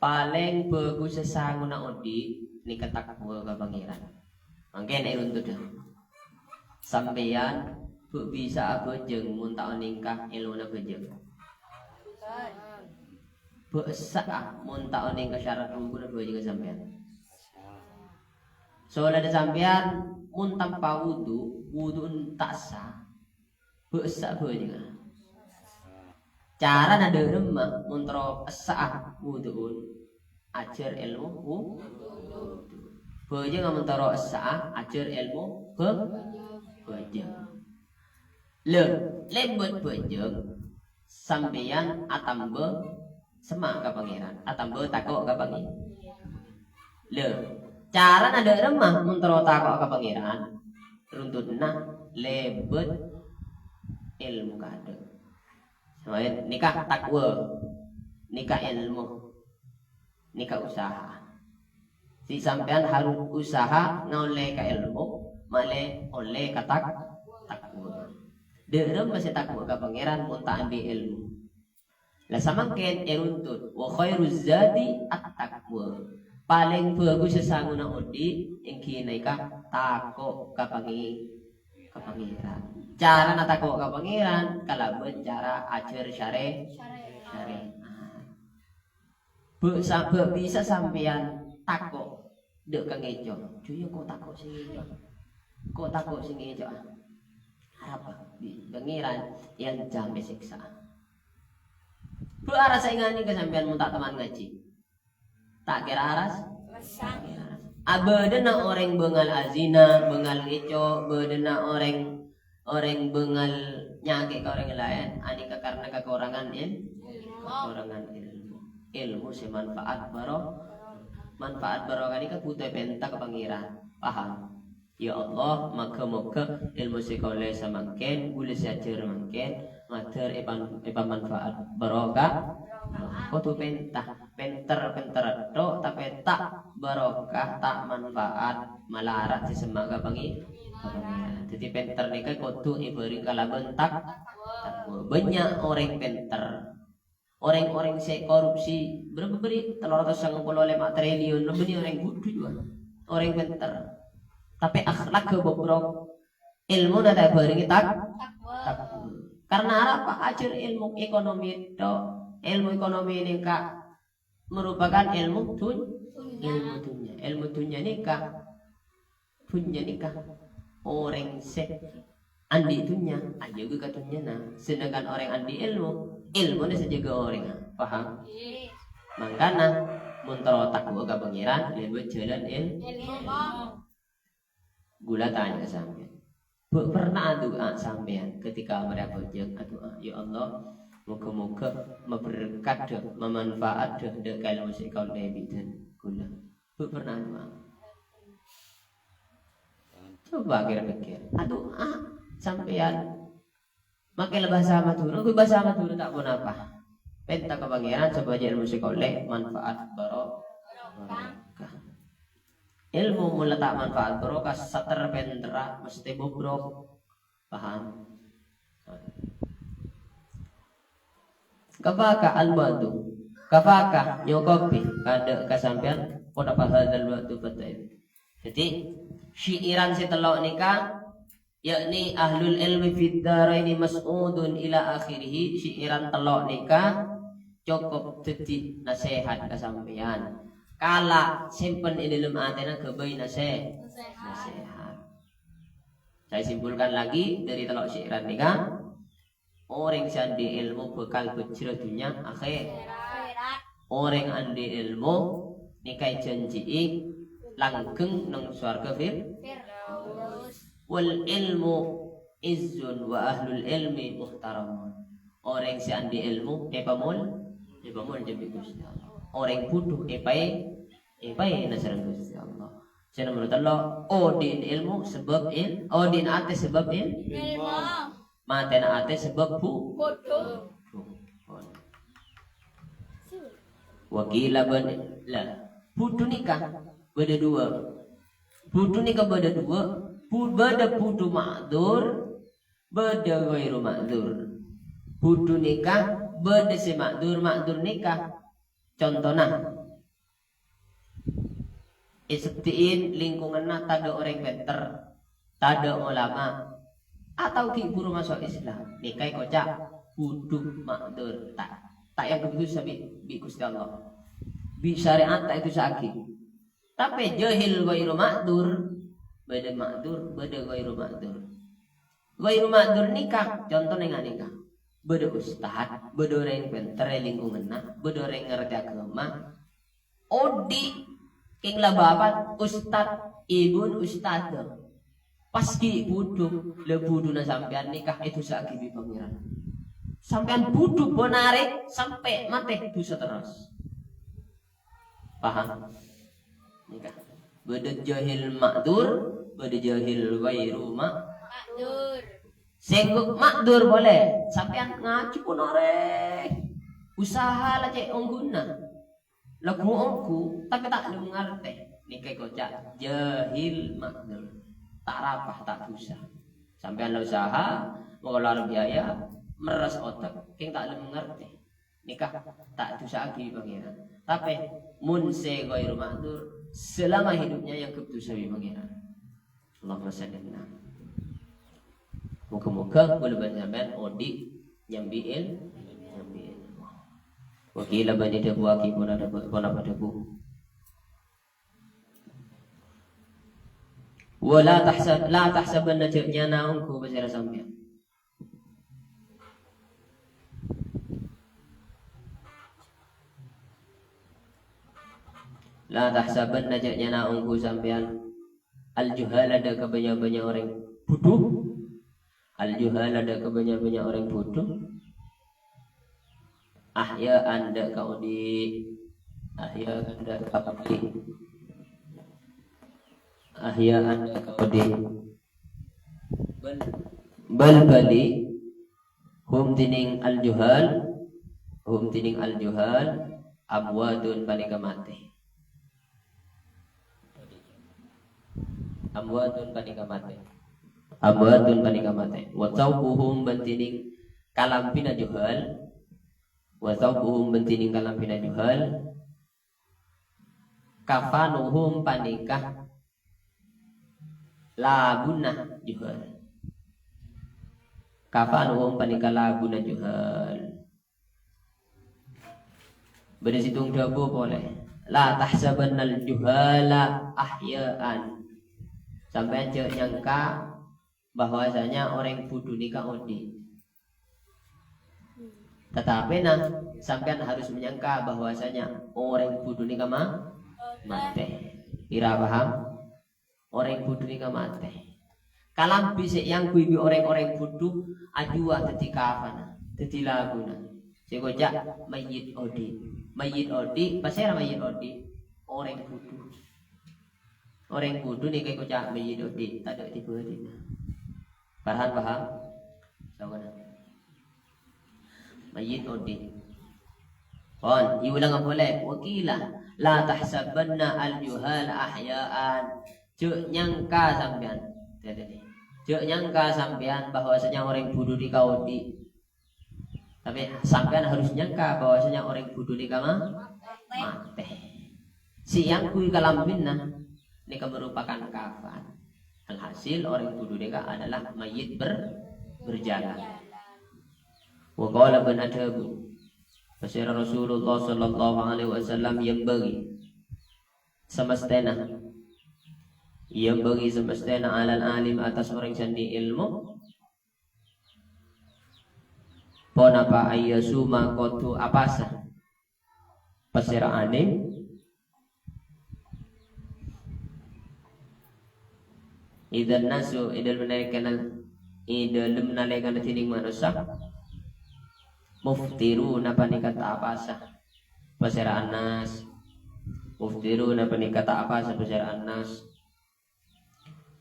Palèng bhâghussa sangona odi' nèka taqwa ka Pangèran. Mangkèn èrontoda. Sampèyan bâ' bisa abhâjâng mon ta' onèng ka èlmona bhâjâng. Bâ' essa'a mon ta' onèng ka syarat rukunna bhâjângnga sampèyan. Saolèna sampèyan mon tanpa wudu, wudu'en ta' sah. Bâ' essa' bhâjângnga. Carana dâ' remma mon terro essa'a wudu'en ajhâr èlmo wu-, bhâjângnga mon terro essa'a ajhâr èlmo bhâ-, bhâjâng. Lè, lèbât bhâjâng sampèyan atamba semma' ka Pangèran, atamba tako' ka Pangèran. Lè, carana dâ' remma mon terro tako' ka Pangèran, runtudda lèbât èlmo kaadâ'. Samaèn nèka taqwa, nèka èlmo, nèka usaha. Sè sampèyan harus usaha ngaollè ka èlmo, malè ollè ka tak-, taqwa. Dâ' remma sè taqwa ka Pangèran mon ta' andi' èlmo. La samangkèn èruntut, "Wa khairuz zadi at-taqwa." Palèng bhâghussa sangona odi' èngghi nèka tako' ka Pangè-, ka Pangèran. Carana tako' ka Pangèran kalabân cara ajhâr syarè-, syarè'at. Bâ-, sa-, bâ' bisa sampèyan tako' dâ' ka ngèco'. Jhuwa, ko' tako' sè ngèco'. Ko' tako' sè ngèco'. Arapa? Bi-, Pangèran èancammè sèksa'an. Bâ' arassa èngghâni ka sampèyan mon ta' teman ngajhi. Ta' kèra aras? Abâdâna orèng bângal azina, bângal ngèco', bâdâna orèng, orèng bângal nyakè' ka orèng laèn, anèka karna kakorangan èl-, kakorangan èlmo. Èlmo sè manfaat baro-, manfaat barokah nèka bhuto èpènta ka Pangèran. Paham? Ya Allah, moghâ-moghâ èlmo sè kaulâ samangkèn, ghulâ sè ajhâr mangkèn, ngaddhâr èpan-, èpamanfaat barokah. Kodhu pènta, pènter-pènter tok, tapè ta' barokah, ta' manfaat, malarat sè semma' ka Pangè-, ka Pangèran. Dhâddhi pènter nèka kodhu èbhâreng kalabân tak-, taqwa. Bânnya' orèng pènter. Orèng-orèng sè korupsi, bârâmpa bâri'? Tello ratos sangang polo lèma' triliun, bânnè orèng budhu jhuwa. Orèng pènter. Tapè akhlakka bobrok. Èlmona ta' èbhârengngè tak-, taqwa. Karna arapa? Ajhâr èlmo ekonomi tok. Èlmo ekonomi nèka merupakan èlmo dun-, èlmo dhunnya. Èlmo dhunnya nèka Dhunnya nèka orèng sè andi' dhunnya, ajâgâ ka dhunnyana. Sedangkan orèng andi' èlmo, èlmona sè jâgâ orèngnga. Paham? Mangkana, mon terro taqwa ka Pangèran, lèbât jhâlân èl-, ghulâ tanya ka sampèyan. Bâ' pernah adu'a sampèyan ketika marè abhâjâng adu'a, "Ya Allah, moghâ-moghâ maberkadhâ, mamanfaatdhâ dâ' ka èlmo sè kaulâ bi' dân kaulâ." Bâ' pernah adu'a. Coba kèr-pèkkèr, adu'a sampèyan Makkè la bhâsa Madhurâ, ghu bhâsa Madhurâ ta' ponapa. Pènta ka Pangèran sopajâ èlmo sè kaulâ manfaat baro-, barokah. Èlmo mon la ta' manfaat barokah, sater pènterra mestè bobrok. Paham? Kafaka al-wa'du. Kafaka nyokobhi kadâ' ka sampèyan ponapa hadzal wa'du fadha'if. Dhâddhi, syi'iran sè tello' nèka yakni ahlul ilmi fid daraini mas'udun ila akhirih, syi'iran tello' nèka cokop dhâddhi nasèhat ka sampèyan. Kala sèmpen è dâlem atèna ghâbây nasè-, nasèhat. Saya simpulkan lagi dari tello' syi'iran nèka, orèng sè andi' èlmo bhâkal bhâjhrâ dhunnya akhèr. Orèng andi' èlmo nèka èjhânjhi'i langgeng neng sowarghâ Fir-, Firdaus. Wal ilmu izzun wa ahlul ilmi muhtaramun. Orèng sè andi' èlmo èpamol-, èpamolja bi' Ghustè Allah. Orèng bhudhu èpaè-, èpaèna sareng Ghustè Allah. Sè nomer tello', odi'na èlmo sabâb èl-, odi'na atè sabâb èl-, Ilmu. Matèna atè sabâb bu-, Bhudhu. Wa qila bân, la, bhudhu nèka bâdâ duwâ'. Bhudhu nèka bâdâ duwâ', bu-, bâdâ bhudhu ma'dzur, bâdâ ghairu ma'dzur. Bhudhu nèka bâdâ sè ma'dzur, ma'dzur nèka contona. Èseddhi'i lingkunganna tadâ' orèng pènter, tadâ' olama, atau ghi' buru maso' Islam, nèka èkoca' bhudhu ma'dzur, ta', ta' èanggep dhusa bi', bi' Ghustè Allah. Bi' syarè'at ta' èdhusa'aghi. Tapè jahil ghairu ma'dzur, bâdâ ma'dzur, bâdâ ghairu ma'dzur. Ghairu ma'dzur nèka, contona nga' nèka. Bâdâ ustad, bâdâ orèng pènter è lingkunganna, bâdâ orèng ngartè aghâma, Odi', kèng la bâpa' ustad, èbhuna ustad. Pas ghi' bhudhu, la bhudhuna sampèyan nèka èdhusa'aghi bi' Pangèran. Sampèyan bhudhu bân arè sampè' matè dhusa terros. Paham? Nèka. Bâdâ jahil ma'dzur, bâdâ jahil ghairu ma-, Ma'dzur. Sèngghuk ma'dzur polè. Sampèyan ngajhi pon arè. Usaha la cè' ongghuna. Lagghu ongghu, tapè ta' lem ngartè. Nèka èkoca' jahil ma'dzur. Ta' arapa, ta' dhusa. Sampèyan la usaha, mengeluarkan biaya, meres otek, kèng ta' lem ngartè. Nèka ta' èdhusa'aghi Pangèran. Tapè, mon sè ghairu ma'dzur, selama hidupnya èanggep dhusa bi' Pangèran. Allahumma shalli ala. Moghâ-moghâ kaulâ bân sampèyan odi' nyambi il-, nyambi ilmu. Wa qila bân èdhâbuwaghi pona-, ponapa dhâbu. Wa la tahsa-, la tahsabanna jâ' nyana ongghu pasèra sampèyan. La tahsabanna jâ' nyana ongghu sampèyan al-juhala dâ' ka bânnya'-bânnya' orèng bhudhu. Al-juhala dâ' ka bânnya'-bânnya' orèng bhudhu. Ahya'an dâ' ka odi'. Ahya'an dâ' ka odi'. Ahya'an dâ' ka odi'. Bal, bal bali, hum dhinèng al-juhal, hum dhinèng al-juhal, amwatun panèka matè. Amwatun panèka matè. Amwatun panèka matè. Wa thawbuhum bân dhinèng kalambhina juhal. Wa thawbuhum bân dhinèng kalambhina juhal. Kafanuhum panèka labuna juhal. Kafanuhum panèka labuna juhal. Bâdâ sèttong dhâbu polè, "La tahsabannal juhala ahya'an." Sampèyan jâ' nyangka bahwasanya orèng bhudhu nèka odi'. Tetapi, nah, sampèyan harus menyangka bahwasanya orèng bhudhu nèka ma-, matè. Kira paham? Orèng bhudhu nèka matè. Kalambhi sè èangghuy bi' rèng-orèng bhudhu ajuwâ dhâddhi kafanna, dhâddhi laguna. Sè èkoca' mayyit odi'. Mayyit odi', pasèra mayyit odi'? Orèng bhudhu. Orèng bhudhu nèka èkoca' mayyit odi', tadâ' dhibâdhina. Farhan paham? Sawana. Mayyit odi'. Pon, èulang polè. Wa qila, "La tahsabanna al-juhala ahya'an." Jhâ' nyangka sampèyan. Jhâ' nyangka sampèyan bahwasanya orèng bhudhu nèka odi'. Tapè sampèyan harus nyangka bahwasanya orèng bhudhu nèka ma-, matè. Sè èangghuy kalambhina nèka merupakan kafan. Alhasil, orèng bhudhu nèka adalah mayyit ber-, berjalan. Wa qala, bân adhâbu, pasèra Rasulullah sallallahu alaihi wasallam, "Yambaghi, samastèna, yambaghi, samastèna, alal alim, atas orèng sè andi' èlmo, ponapa, ayyasuma, kodhu apasa." Pasèra alim? Idzan nasu, è dâlem nalèkana, è dâlem nalèkana dhinèng manossa, muftiruna, panèka ta' apasa. Pasèra an-nas? Muftiruna, panèka ta' apasa, pasèra an-nas.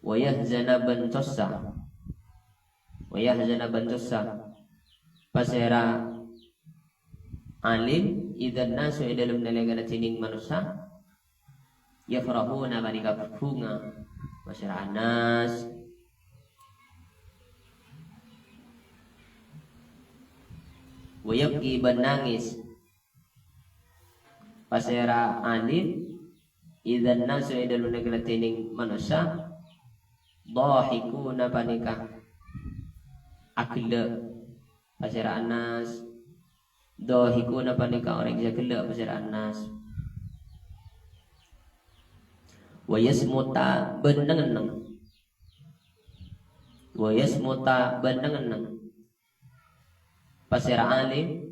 Wa yahzana, bân sossa. Wa yahzana, bân sossa. Pasèra alim? Idzan nasu, è dâlem nalèkana dhinèng manossa, yafrahuna, panèka bhunga. Pasèra an-nas? Wa yabki, bân nangès. Pasèra alim? Idzan nasu, è dâlem nalèkana dhinèng manossa, dhahikuna, panèka aghellâ'. Pasèra an-nas? Dhahikuna, panèka orèng sè aghellâ', pasèra an-nas. Wa yasmuta, bân neng-enneng. Wa yasmuta, bân neng-enneng. Pasèra alim?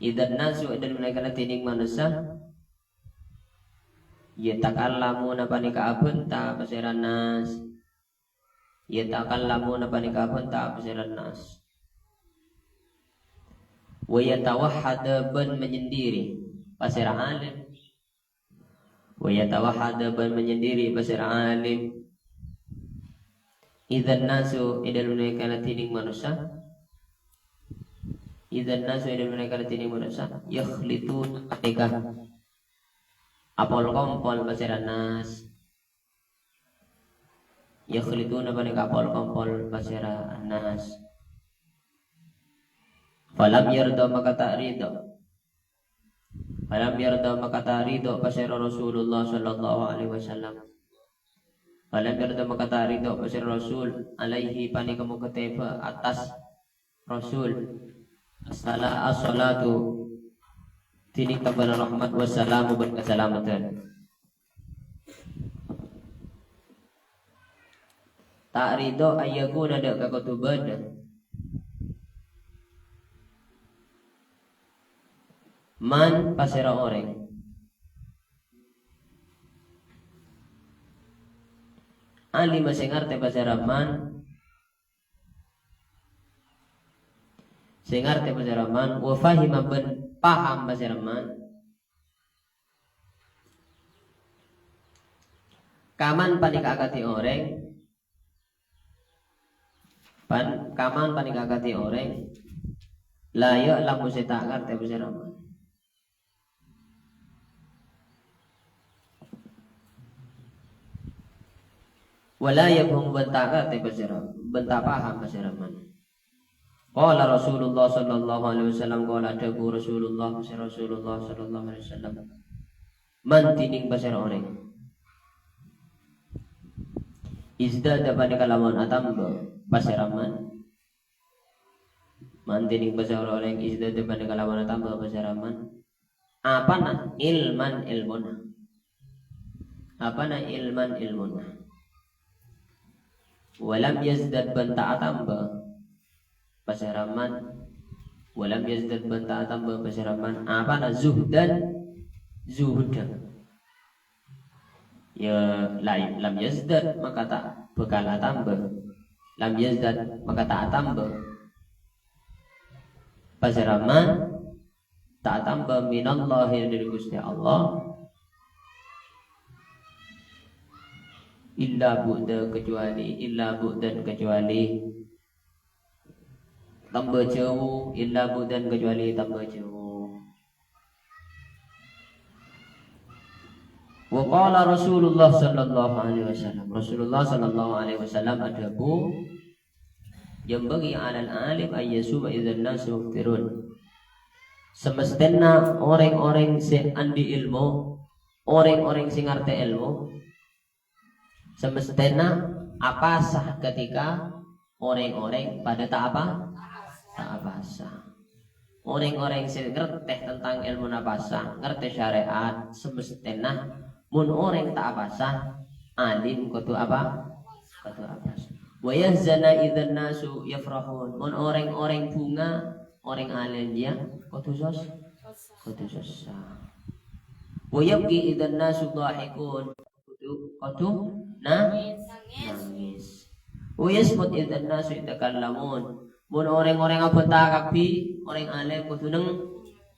Idzan nasu, è dâlem nalèkana dhinèng manossa, yatakallamuna, panèka abhânta, pasèra an-nas. Yatakallamuna, panèka abhânta, pasèra an-nas. Wa yatawahhada, bân menyendiri. Pasèra alim? Wa yatawahhada, bân menyendiri, pasèra alim? Idzan nasu, è dâlem nalèkana dhinèng manossa. Idzan nasu, è dâlem nalèkana dhinèng manossa, yakhlituna, panèka apol-kompol, pasèra an-nas. Yakhlituna, panèka apol-kompol, pasèra an-nas. Falam yarda, maka ta' ridho. Falam yarda, maka ta' ridho, pasèra Rasulullah sallallahu alaihi wasallam. Falam yarda, maka ta' ridho, pasèra Rasul, alaihi, panèka mokotèba, atas Rasul. Assala-, assalatu, dhinèng kabbhârân rahmat, wassalamu, bân kasalameddhân. Ta' ridho, ayyakuna, dâ' ka kodhu bâdâ. Man, pasèra orèng. Alima, sè ngartè, pasèra man. Sè ngartè, pasèra man. Wa fahima, bân paham, pasèra man. Kaman, panèka akadhi orèng. Pan-, kaman, panèka akadhi orèng. La ya'lamu, sè ta' ngartè, pasèra man. Wa la yafhamu, bân ta' ngartè, pasèra, bân ta' paham, pasèra man. Qala Rasulullah sallallahu alaihi wasallam, qala, dhâbu Rasulullah, Rasulullah sallallahu alaihi wasallam, man, dhinèng pasèra orèng. Izdada, panèka kalawan atamba, pasèra man. Man, dhinèng pasèra orèng, izdada, panèka kalawan atamba, pasèra man. Apana? Ilman, èlmona. Apana? Ilman, èlmona. Walam yazdad, bân ta' atamba, pasèra man. Walam yazdad, bân ta' atamba, pasèra man. Apana? Zuhdan, zuhudda. Ya, la-, lam yazdad, maka ta' bhâkal atamba. Lam yazdad, maka ta' atamba. Pasèraman ta' atamba minallahi, dhâri Ghustè Allah. Illa bu'da, kecuali, illa bu'dan, kecuali tamba jhâu, illa bu'dan, kecuali tamba jhâu. Wa qala Rasulullah sallallahu alaihi wasallam. Rasulullah sallallahu alaihi wasallam adhâbu, "Yanbaghi 'alal 'alim an yasuma idzan nasu muftirun." Semestèna orèng-orèng sè andi' èlmo, orèng-orèng sè ngartè èlmo, semestèna apasa ketika orèng-orèng padâ ta' apa? Ta' apasa. Orèng-orèng sè ngartè tentang èlmona pasa, ngartè syarè'at, semestèna mon orèng ta' apasa, alim kodhu apa? Kodhu apasa. "Wa yahzana idzan nasu yafrahun." Mon orèng-orèng bhunga, orèng alim jiyâ kodhu sos-, kodhu sossa. "Wa yabki idzan nasu dhahikun." Kodhu, kodhu na-, nangès. "Wa yasmut idzan nasu yatakallamun." Mon orèng-orèng abhânta kabbhi, orèng alim kodhu neng-,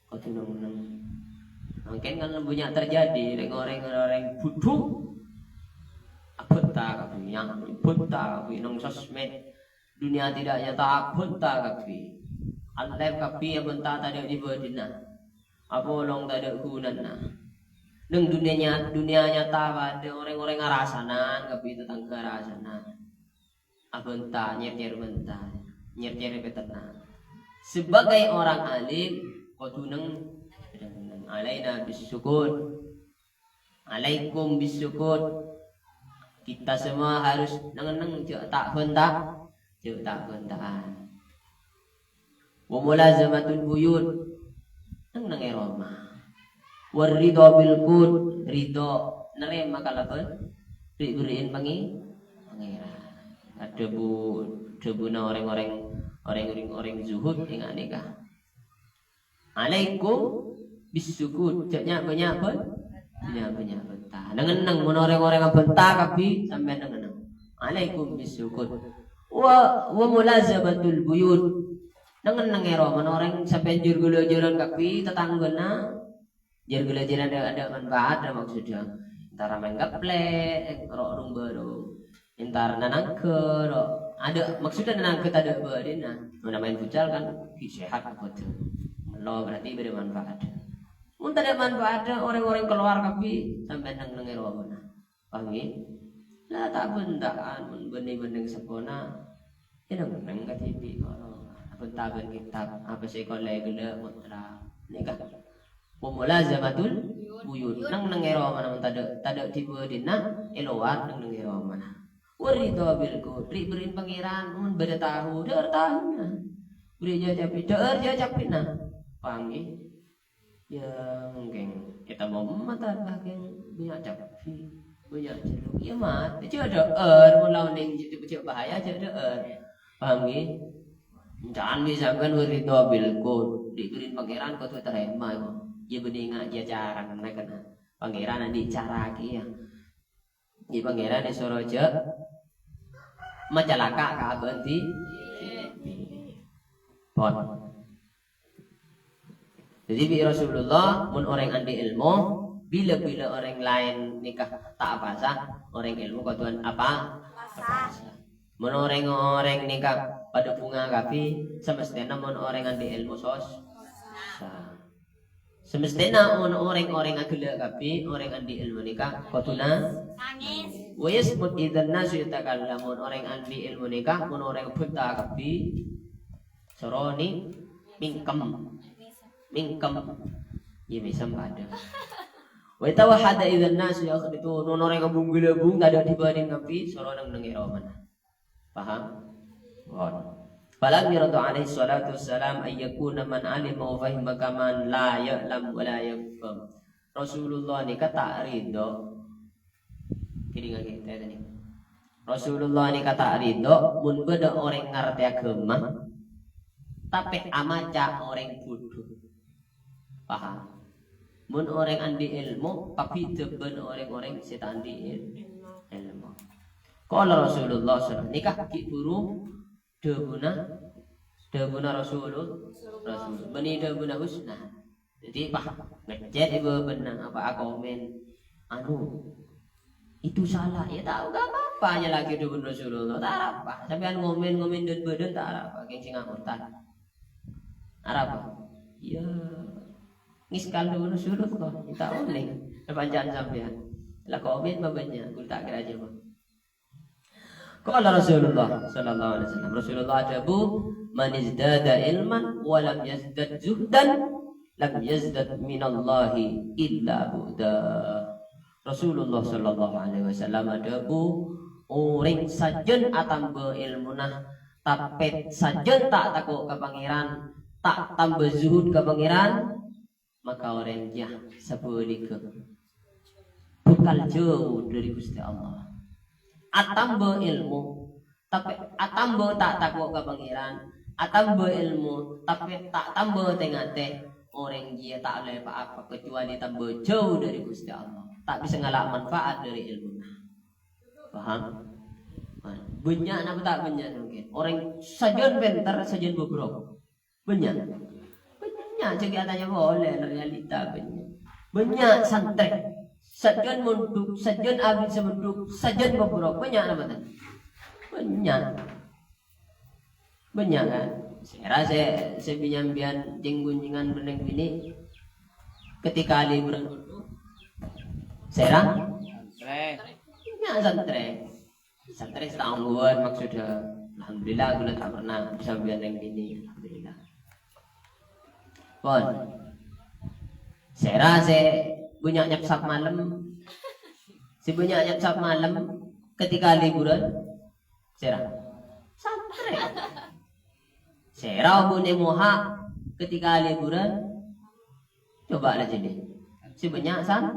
kodhu neng-enneng. Mangkèn kan bânnya' terjadi, rèng-orèng, rèng-orèng budhu abhânta kabbhi, ya, abhânta kabbhi neng sosmed. Dunia tidak nyata abhânta kabbhi. Alim kabbhi abhânta tadâ' dhibâdhina. Apolong tadâ' ghunana. Neng dunia nya-, dunia nyata padâ orèng-orèng arasanan kabbhi, tatangghâ arasanan. Abhânta, nyer-nyer bhânta, nyer-nyer pètèna. Sebagai orang alim, kodhu neng-, neng-, alaina bis sukut. Alaikum bis sukut. Kita semua harus neng-enneng, jhâ' ta' bhânta, jhâ' ta' bhânta'an. Wa mulazamatul buyut, neng-enneng è roma. War ridha bil qut, ridha narèma kalabân ri'-, bherri'in Pangè-, Pangèran. Adhâbu, dhâbuna orèng-orèng, orèng-orèng, orèng zuhud ènga' nèka. Alaikum bis sukut, jhâ' nya-, bânnya' bân-, nya-, bânnya' bhânta. Neng-enneng, mon orèng-orèng abhânta kabbhi, sampèyan neng-enneng. Alaikum bis sukut. Wa, wa mulazamatul buyut. Neng-enneng è roma, mon orèng sampèyan jur-ghulâ-jhuran kabbhi, tatangghâna. Jur-ghulâ-jhuran adâ', adâ' manfaat, maksudnya. Entara maèn gaplè', ro' rung-bârung. Entar nanangghâ, ro'. Adâ', maksudnya nanangghâ tadâ' bâdâna. Mon maèn futsal kan, ghi' sehat, betul. Mello berarti bâdâ manfaat. Mon tadâ' manfaat, orèng-orèng kalowar kabbhi, sampèyan neng-enneng è romana. Paham, ghi? La ta' bhânta'an, mon bânnè-bânnè seppona, è neng-enneng kadhibi', ro'. Abhânta bân kitab, apa sè èkaollè ghellâ' mutlak. Nèka. Wa mulazamatul buyut. Neng-enneng è romana, mon tadâ', tadâ' dhibâdâna, è lowar neng-enneng è romana. Wa ridha bil qut. Ri'-, bherri'in Pangèran, mon bâdâ tahu, dhâ'âr tahuna. Bherri' jhâ' cabbhi, dhâ'âr jhâ' cabbhina. Paham, ghi? Ya, mungkin kita mau mata bahkan bânnya' cabbhi, bânnya' jeruk. Ya, mate. Jhâ' dhâ'âr, mon la onèng jhâ', jhâ' bahaya, jhâ' dhâ'âr. Paham, ghi? Can bi' sampèyan wa ridha bil qut. Ri'-, bherri'in Pangèran kodhu tarèma, ya. Ya, bânnè nga' jhâ' carana kèna. Pangèran andi' cara kèya. Iyâ, Pangèran èsoro jhâ' macalaka ka abâ' dhibi'. Pon. Dhâddhi, bi' Rasulullah, mon orèng andi' èlmo, bilâ-bilâ orèng laèn nèka ta' apasa, orèng èlmo kodhuwân apa? Apasa. Mon orèng-orèng nèka padâ bhunga kabbhi, samastèna mon orèng andi' èlmo sos-, sa-, Samastèna mon orèng-orèng aghellâ' kabbhi, orèng andi' èlmo nèka kodhuna nangès. Wa yasmut idzan nasu yatakallamun, orèng andi' èlmo nèka mon orèng bhunta kabbhi, soro ni-, mingkem. Mingkem. Iyâ, mèsem padâ. Wa yatawahhada idzan nasu yakhlitun, mon orèng abhung-ghâlâbhung tadâ' dhibâdhing kabbhi, soro neng-enneng è romana. Paham? Pon. Falam yarda alaihi salatu wassalam ayyakuna man alima wa fahima kaman la ya'lam wa la yafham. Rasulullah nèka ta' ridho. Kèdingngaghi, tètè nèka. Rasulullah nèka ta' ridho mon bâdâ orèng ngartè aghâma, tapè amaca orèng budhu. Paham? Mon orèng andi' èlmo, pabhidhâ bân orèng-orèng sè ta' andi' èl-, èlmo. Qala Rasulullah sallallahu alaihi wasallam, nèka ghi' bhuru dhâbuna, dhâbuna Rasulul-, Rasul. Bânnè dhâbuna husna. Dhâddhi, pas ngecèt è bâbâna, apa akomen, "Anu, itu salah." Ya, ta', nggak apa-apa, nyala'aghi dhâbuna Rasulullah, ta' arapa. Sampèyan ngomen-ngomen dân-bâdân, ta' arapa, kèng sè ngamotan. Arapa? Ya, ngiskal dhâbuna Rasulullah, ta' onèng. Pancèn sampèyan. La komen mabânnya, ghun ta' kèra ajâwâb. Qala Rasulullah sallallahu alaihi wasallam. Rasulullah adhâbu, "Man izdada ilman wa lam yazdad zuhdan, lam yazdad minallahi illa bu'da." Rasulullah sallallahu alaihi wasallam adhâbu, "Orèng sajân atamba èlmona, tapè sajân ta' tako' ka Pangèran, ta' tamba zuhud ka Pangèran, maka orèng jiyâ sabhâligghâ bhâkal jhâu dhâri Ghustè Allah." Atamba èlmo, tapè atamba ta' tako' ka Pangèran, atamba èlmo, tapè ta' tamba tè-ngatè, orèng jiyâ ta' ollè pa-apa kecuali tamba jhâu dhâri Ghustè Allah. Ta' bisa ngala' manfaat dhâri èlmona. Paham? Nah, bânnya' napa ta' bânnya' mungkin? Orèng sajân pènter, sajân bobrok. Bânnya'. Bânnya', jhâ' ghi' atanya polè, realita bânnya'. Bânnya' santrè. Sajân mondhuk, sajân abit sè mondhuk, sajân bobrok. Bânnya' napa ta'? Bânnya'. Bânnya', kan? Sèra sè, sè bi-, sampèyan jeng-gunjengan bân rèng binè' ketika liburan. Sèra? Santrè. Bânnya' santrè. Santrè sataon buwân maksudnya. Alhamdulillah, ghulâ ta' pernah bisa biyan rèng binè'. Alhamdulillah. Pon. Sèra sè bânnya' nyapsap malem. Sè bânnya' nyapsap malem ketika liburan. Sèra. Santrè. Sèra obu'na moha ketika liburan. Coba la jâli. Sè bânnya' san-,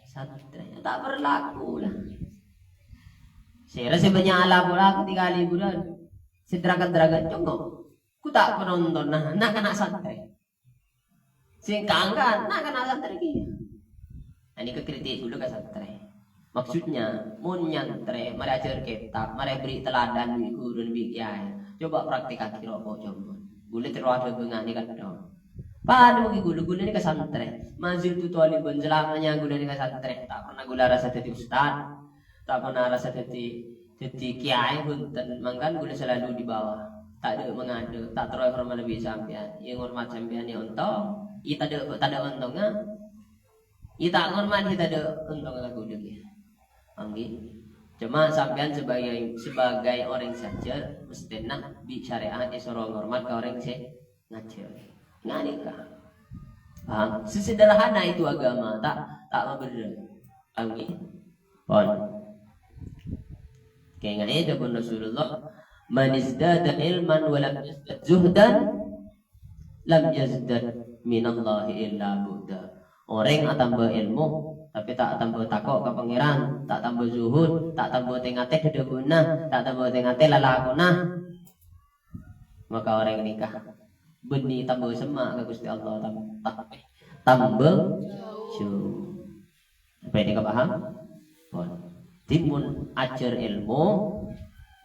santrè. Ta' berlaku la. Sèra sè bânnya' ala-pola ketika liburan. Sè dragan-dragan congko. Ku ta' penontonna, na'-kana' santrè. Sè kangkan, na'-kana' santrè kèya. Nah, nèka kritik ghulâ ka santrè. Maksudnya, mon nyantrè, marè ajhâr kètab, marè bherri' teladan bi' ghuru bi' kèyaè. Coba praktekaghi rowa, coba. Ghulâ terro adhâbânganè kadhâng. Padâ mangkèn ghulâ, ghulâ nèka santrè. Ma ziltu thaliban, salamana ghulâ nèka santrè. Ta' pernah ghulâ arassa dhâddhi ustad. Ta' pernah arassa dhâddhi, dhâddhi kèyaè, bhunten. Mangkana ghulâ selalu di bawah. Tadâ' mangadâ', ta' terro èhormat bi' sampèyan. Iyâ ngormat sampèyan iyâ ontong. Iyâ tadâ', tadâ' ontongnga. Iyâ ta' ngormat, iyâ tadâ' ontongnga ka ghulâ kèya. Angghi. Cuma sampèyan sebagai, sebagai orèng sajân, mesthèna bi' syarè'at èsoro ngormat ka orèng sè ngajhâr. Nganèka. Paham? Sesederhana itu agama, ta', ta' maberrâ'. Paham, ngghi? Pon. Kaènga'è dhâbuna Rasulullah, "Man izdada ilman wa lam yazdad zuhdan, lam yazdad minallahi illa bu'da." Orèng atamba èlmo, tapè ta' atamba tako' ka Pangèran, ta' atamba zuhud, ta' atamba tè-ngatè dhâdhâbuna, ta' atamba tè-ngatè lalakonna, maka orèng nèka bânnè tamba semma' ka Ghustè Allah, tam-, ta-, tamba jhâu. Apa nèka paham? Pon. Timun ajhâr èlmo,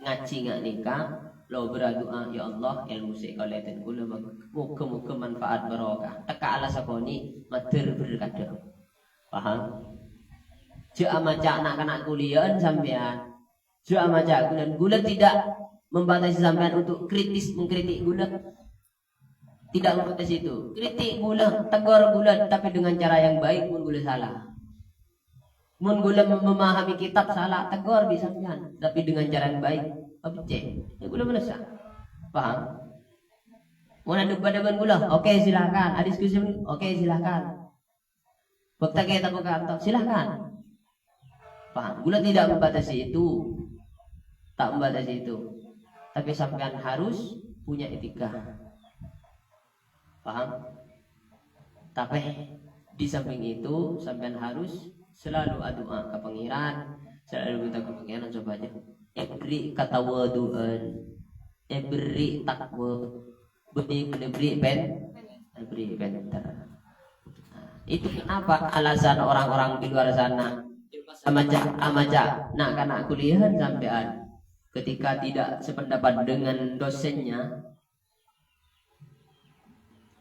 ngajhi nga' nèka, lo bârâ du'a, "Ya Allah, èlmo sè èkaollè dhân ghulâ, moghâ-moghâ manfaat barokah. Tekka' la sakonè', maddhâr berkadhâ." Paham? Jhâ' amaca na'-kana' kuliyahan sampèyan. Jhâ' amaca ghulâ. Ghulâ tidak membatasi sampèyan untuk kritis mengkritik ghulâ. Tidak membatasi itu. Kritik ghulâ, tegur ghulâ, tapi dengan cara yang baik, mon ghulâ salah. Mon ghulâ mem-, memahami kitab salah, tegur bi' sampèyan, tapi dengan cara yang baik. Abcè. Ya, ghulâ malessa. Paham? Mon adhâbu-dhâbuwân ghulâ, oke, silakan. Adiskusi, oke, silakan. Bâkta kèya tepuk tangan, silahkan. Paham? Ghulâ tidak membatasi itu. Tak membatasi itu. Tapi sampèyan harus punya etika. Paham? Tapè di samping itu, sampèyan harus selalu adu'a ka Pangèran, selalu minta ka Pangèran sopajâ èberri' katawadhu'an, èberri' takwa, bânnè, bânnè berri' pèn-, berri' pènter. Nah, Itu kenapa alasan orang-orang di luar sana amaja, amaja, na'-kana' kuliahan sampean ketika tidak sependapat dengan dosennya,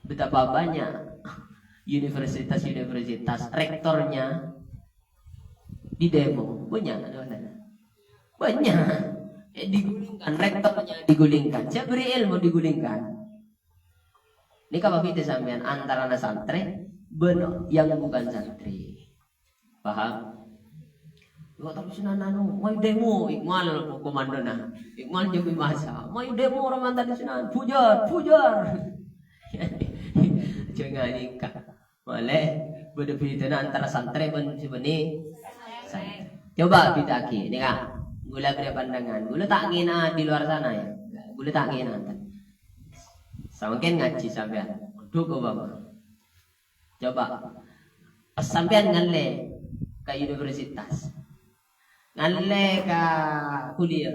betapa banyak universitas-universitas rektornya di demo. Banyak, banyak. Eh, digulingkan, rektornya digulingkan. Saya beri ilmu digulingkan. Ini apa beda sampean antara santrè bân yang bukan santrè? Paham? Kok terus nan anu, mayu demo, Iqmal komandona. Iqmal jembi masa. Mayu demo orang mantan di sana. Bujar, bujar. Jangan nikah. Boleh. Beda-bedana antara santrè bân sè bânnè. Santrè. Coba bidhâ'aghi, nèka. Ghulâ bâriyâ pandangan. Ghulâ ta' ngèna di luar sana ya. Ghulâ ta' ngèna. Samangkèn ngajhi sampean. Duk obama. Coba. Pas sampean ngallè ka universitas. Ngallè ka kuliah.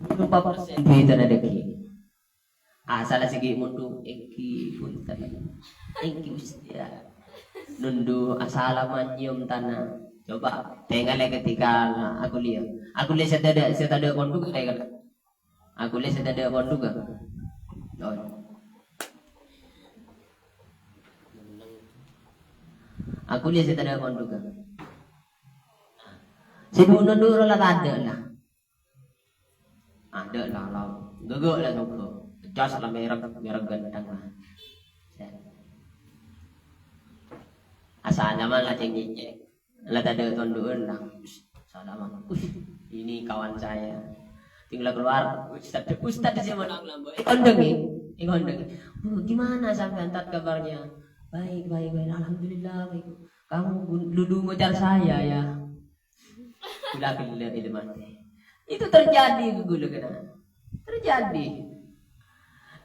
Berapa persen duitnya dâggi'? Asal sigi monḍhu, èngghi punten. Èngghi Ustaz. Nonḍhu asal manyèom tana. Coba, tèngalè ketika aku lihat. Aku lihat sè tadâ', sè tadâ' monḍhu, tèngalè. Aku lihat sè tadâ' monḍhu, kan? Oh. Aku lihat sè tadâ' monḍhu, kan? Sè dhu-, nonḍhu la tadâ' la. Adâ' la, la. Gâgâ' la sogo. Jos la merek, merek ghântheng la. Asal nyaman la cèng-ngècèng. La tadâ' tonḍhu'ân la. Salaman. Wih, ini kawan saya. Tinggal keluar, ustad, ustad di sini malang lambo. Eh, kondeng, eh. Eh, kondeng. "Oh, gimana sampean, Tat, kabarnya?" "Baik, baik, baik. Alhamdulillah, baik." "Kamu dulu ngejar saya, ya?" Ghulâ ghellâ' ilmuna. Itu terjadi ke ghulâ kèna. Terjadi.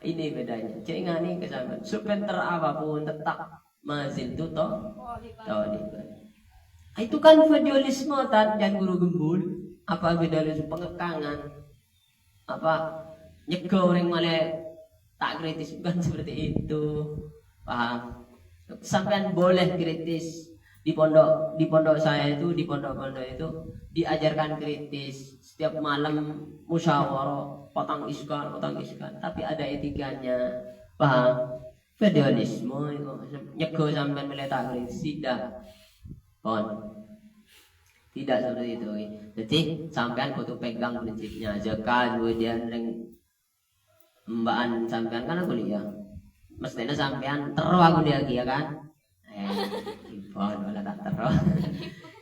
Ini bedanya. Cèngani ke sampean. Sepinter apapun tetap ma ziltu to-, thaliban. Itu kan feodalisme, Tan, dan guru gembul. Apa feodalisme? Pengekangan. Apa, nyegghâ orèng malè ta' kritis, bukan seperti itu. Paham? Sampean boleh kritis. Di pondok, di pondok saya itu, di pondok-pondok itu diajarkan kritis. Setiap malam musyawarah, patang iskal, patang iskal. Tapi ada etikanya. Paham? Feodalisme itu nyegghâ sampean malè ta' kritis. Tidak. Pon. Tidak seperti itu. Jadi, sampean kudu pegang prinsipnya. Jaka kemudian rèng emba'an sampean kan aku lihat. Mestèna sampean terro aku lihat, ya kan? Eh, pon, malah tak terro.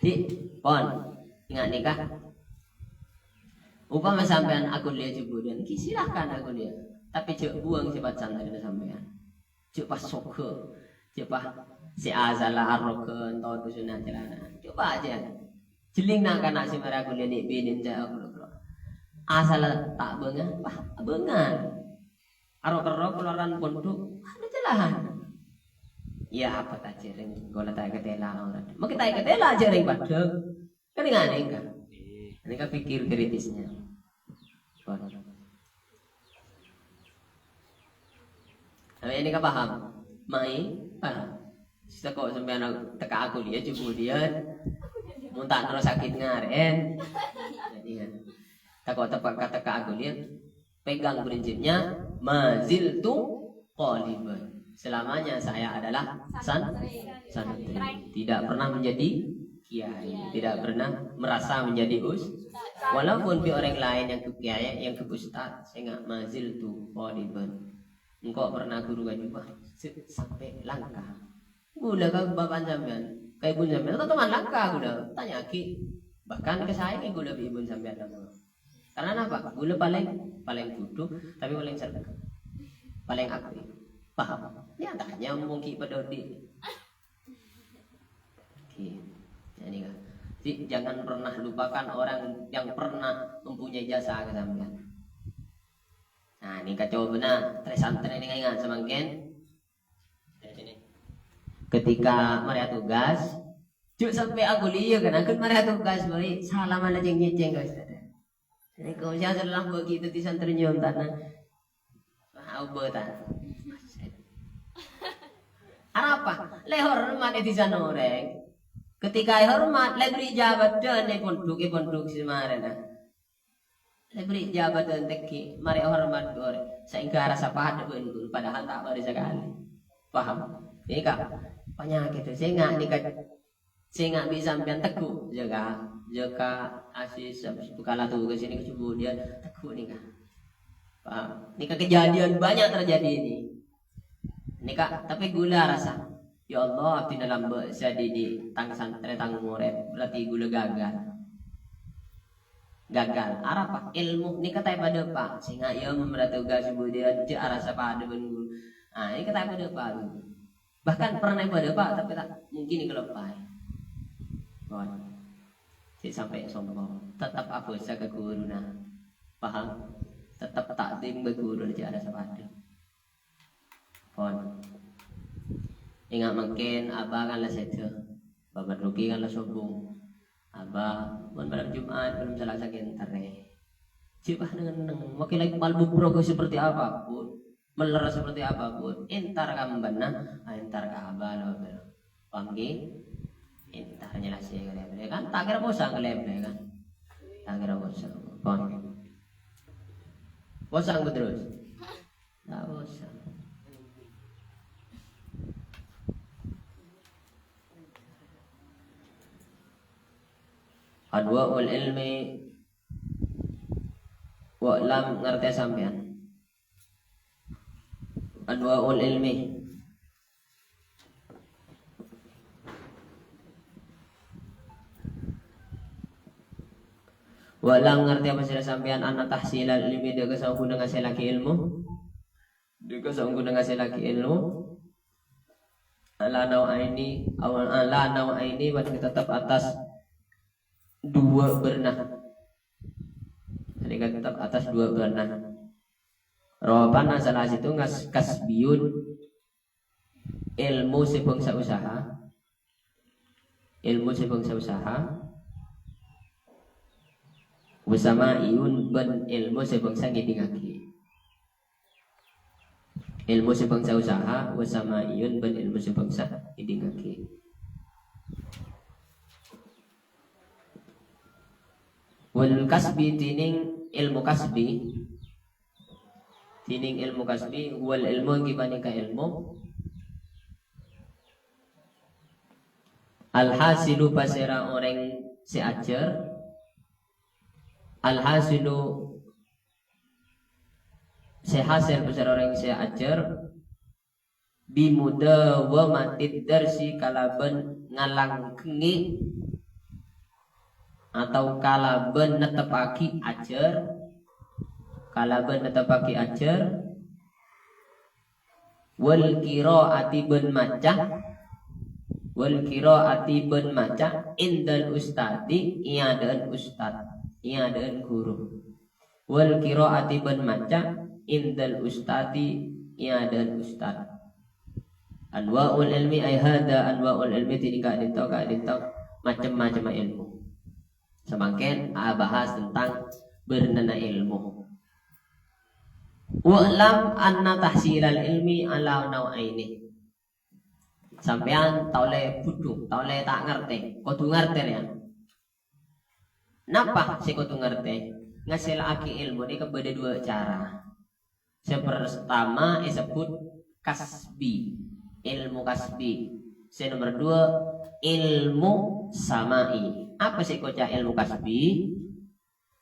Di, pon. Ingat nih, Kak. Upama sampean aku lihat jebulin, ki silahkan aku lihat. Tapi jhâ' buang sifat santrèna sampean. Jhâ' pas soghâ, jhâ' pas sè asalla arrogan, todhu sunat celana. Coba aja. Jhelling na'-kana' sè mara kulâ nè' binèn jhâ' aku lho. Asalla ta' bângal, wah, bângal. Aro-kerro kalowaran pondhuk, ada celahan. Ya, apa ta' jhâreng, kaulâ ta' èkatèla orang. Mungkin ta' èkatèla jhâreng padâ. Kan nganèka. Nèka pikir kritisnya. Sampeyan nèka paham? Mai, paham. Sè tako' sampeyan tekka aku liya, jhâ' budiyân. Mon ta' nerrossaghi ngarè'en. Jadi, ya. Tako' teppa' ka tekka aku liya. Pegang prinsipnya, ma ziltu thaliban. Selamanya saya adalah san-, santri. Tidak pernah menjadi kiai. Tidak pernah merasa menjadi us-, walaupun bi' orang lain yang ke kiai, yang ke ustaz, saya nggak, ma ziltu thaliban. Engkau pernah guru ngaji, wah, se-, sampai langka. Gula ka bapa'an sampeyan, ka ibun sampeyan, atau teman langka gula. Tanya'aghi. Bahkan ka saya gula bi' ibun sampeyan. Karena apa? Gula paling, paling bodoh, tapi paling cerdas. Paling aktif. Paham? Ya, tanya mungkin pada di. Oke. Jadi, jangan pernah lupakan orang yang pernah mempunyai jasa ke sampeyan. Nah, ini kacau benar. Terus santri ini ingat semangkin. Ketika mari tugas, jhâ' sampè' aku liya kan, aku mari tugas, boy. Salam ala ceng-ngeceng, guys. Assalamualaikum, saya salam bagi itu di santri nyontan. Wah, apa ta? Lè hormat è dhisana orèng. Ketika èhormat, lè bherri' jabatan è pondhuk, è pondhuk sè marèna. Lè bherri' jabatan tèngghi, marè hormat orèng. Saèngghâ arassa padâ bân ghuru, padahal ta' marè sakalè. Paham? Nèka panyakèt sènga' nèka, sènga' bi' sampèyan tegghu', jâgâ, jâgâ asis, abis bukala tugas ini kemudian tegghu' nèka. Paham? Nèka kejadian banyak terjadi ini. Nèka, tapè ghulâ arassa, "Ya Allah, abdhina lambâ' sè adidik tang santrè, tang morèd, berarti ghulâ gagal." Gagal. Arapa? Èlmo nèka ta' èpadâpa'. Sènga' ya memerhati tugas budiyân, jâ' arassa padâ bân ghuru. Ah, nèka ta' èpadâpa'. Bahkan pernah èpadâpa', tapè ta' mungkin èkaloppaè. Pon. Jâ' sampè' sombong. Tetep abhâsa ka ghuruna. Paham? Tetep takdim ka ghuru, jâ' arassa padâ. Pon. Ènga' mangkèn, Abah kan la sèdhâ. Bâ' Marzuki kan la sobung. Abah, mon malem Jumat, malem Salasa ghi' èntarè. Jâ' pas neng-enneng, makkè la Iqbal Bubro seperti apa pun, meller seperti apa pun, èntar ka embânna, ah, èntar ka Abah lo, lo. Paham, ghi? Èntar nyelasè ka lèbâl, kan? Ta' kèra posang ka lèbâl, kan? Ta' kèra posang. Pon. Posang terus. Nggak usah. Anwa'ul ilmi, wa'lam, ngartè sampèyan. Anwa'ul ilmi. Wa'lam, ngartè apa sira sampèyan, anna tahsilal ilmi, dâ' ka saongghuna ngasèllaghi ilmu. Dâ' ka saongghuna ngasèllaghi ilmu. Ala nau'aini, aw-, ala nau'aini, berarti tetep atas dua bârna. Jadi tetep atas dua bârna. Ropana salah sèttong ngas-, kasbiyun, èlmo sè bângsa usaha. Èlmo sè bângsa usaha. Wa sama'iyun, bân èlmo sè bângsa ngèdingngaghi. Èlmo sè bângsa usaha, wa sama'iyun, bân èlmo sè bângsa ngèdingngaghi. Wal kasbi, dhinèng èlmo kasbi. Dhinèng èlmo kasbi, wal èlmo ènggi panèka èlmo. Al-hasilu, pasèra orèng sè ajhâr. Al-hasilu, sè hasil pasèra orèng sè ajhâr. Bimudawamatid darsi, kalabân ngalanggengngè atau kalabân nettepaghi ajhâr, kalabân nettepaghi ajhâr, wal qiraati bân maca, wal qiraati bân maca, indal ustadi, è adâ'ân ustad, è adâ'ân ghuru. Wal qiraati bân maca, indal ustadi, è adâ'ân ustad. Anwa'ul ilmi, ay hadza anwa'ul ilmi, dhinèng ka'dinto, ka'dinto macem-macemma èlmo. Samangkèn abahas tentang bârnana èlmo. Wa'lam anna tahsilal ilmi ala nau'aini. Sampèyan ta' ollè budhu, ta' ollè ta' ngartè, kodhu ngartè rèya. Napa sè kodhu ngartè? Ngasèllaghi èlmo nèka bâdâ dua cara. Sè partama èsebbhut kasbi, èlmo kasbi. Sè nomer dua, èlmo sama'i. Apa sè èkoca' èlmo kasbi?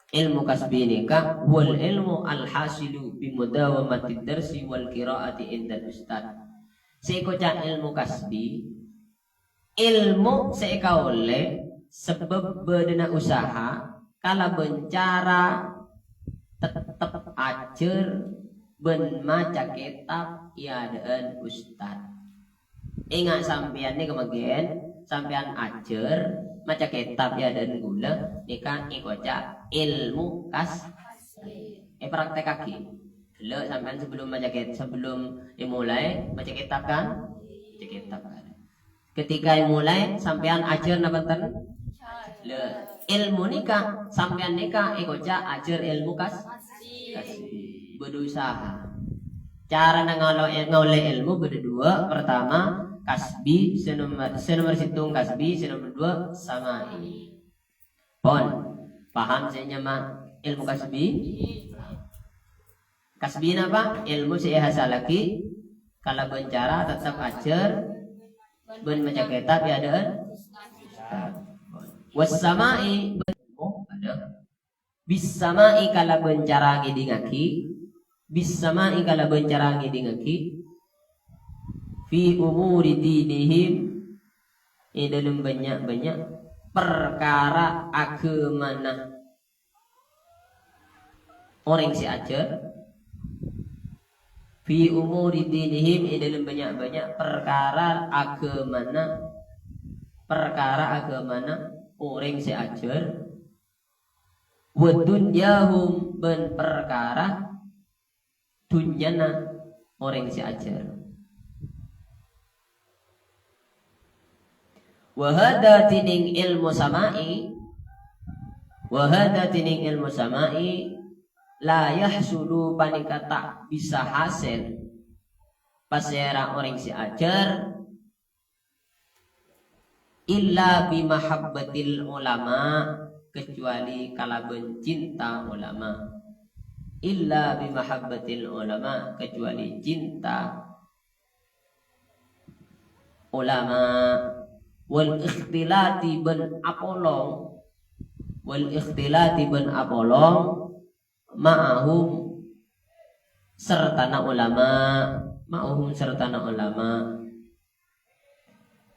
Èlmo kasbi nèka wal ilmu al-hasilu bimudawamatid darsi wal qiraati indal ustad. Sè èkoca' èlmo kasbi, èlmo sè èkaollè sabâb bâdâna usaha kalabân cara tettep ajhâr bân maca kètab è adâ'ân ustad. Ènga' sampèyan nèka mangkèn, sampèyan ajhâr maca kètab è adâ'ân ghulâ, nèka èkoca' èlmo kas-, èpraktèkaghi. Ghellâ' sampèyan sebelum maca kèt-, sebelum èmolaè maca kètab, kan? Maca kètab, kan? Ketika èmolaè, sampèyan ajhâr napa enten? Lè, èlmo nèka, sampèyan nèka èkoca' ajhâr èlmo kas-, kasbi. Bâdâ usaha. Carana ngalo-, ngaollè èlmo bâdâ dua. Pertama, Kasbi, sè nomer, sè nomer sèttong kasbi, sè nomer dua sama'i. Pon, paham sè nyama ilmu kasbi? Kasbi napa? Ilmu sè èhasallaghi kalabân cara teptep ajhâr bân maca kètab è adâ'ân. Wassama'i, bân, oh, ada. Bissama'i kalabân cara ngèdingngaghi, bissama'i kalabân cara ngèdingngaghi, fi umuri dinihim, è dâlem bânnya'-bânnya' parkara aghâmana orèng sè ajhâr, fi umuri dinihim, è dâlem bânnya'-bânnya' parkara aghâmana, parkara aghâmana orèng sè ajhâr, wa dunyahum, bân parkara dhunnyana orèng sè ajhâr. Wa hadza, dhinèng ilmu sama'i, wa hadza, dhinèng ilmu sama'i, la yahsulu, panèka ta' bisa hasèl pasèra orèng sè ajhâr, illa bi mahabbatil ulama, kecuali kalabân cinta ulama. Illa bi mahabbatil ulama, kecuali cinta ulama. Wal ikhtilati, bân apolong, wal ikhtilati, bân apolong, ma'ahum, sartana ulama, ma'ahum, sartana ulama.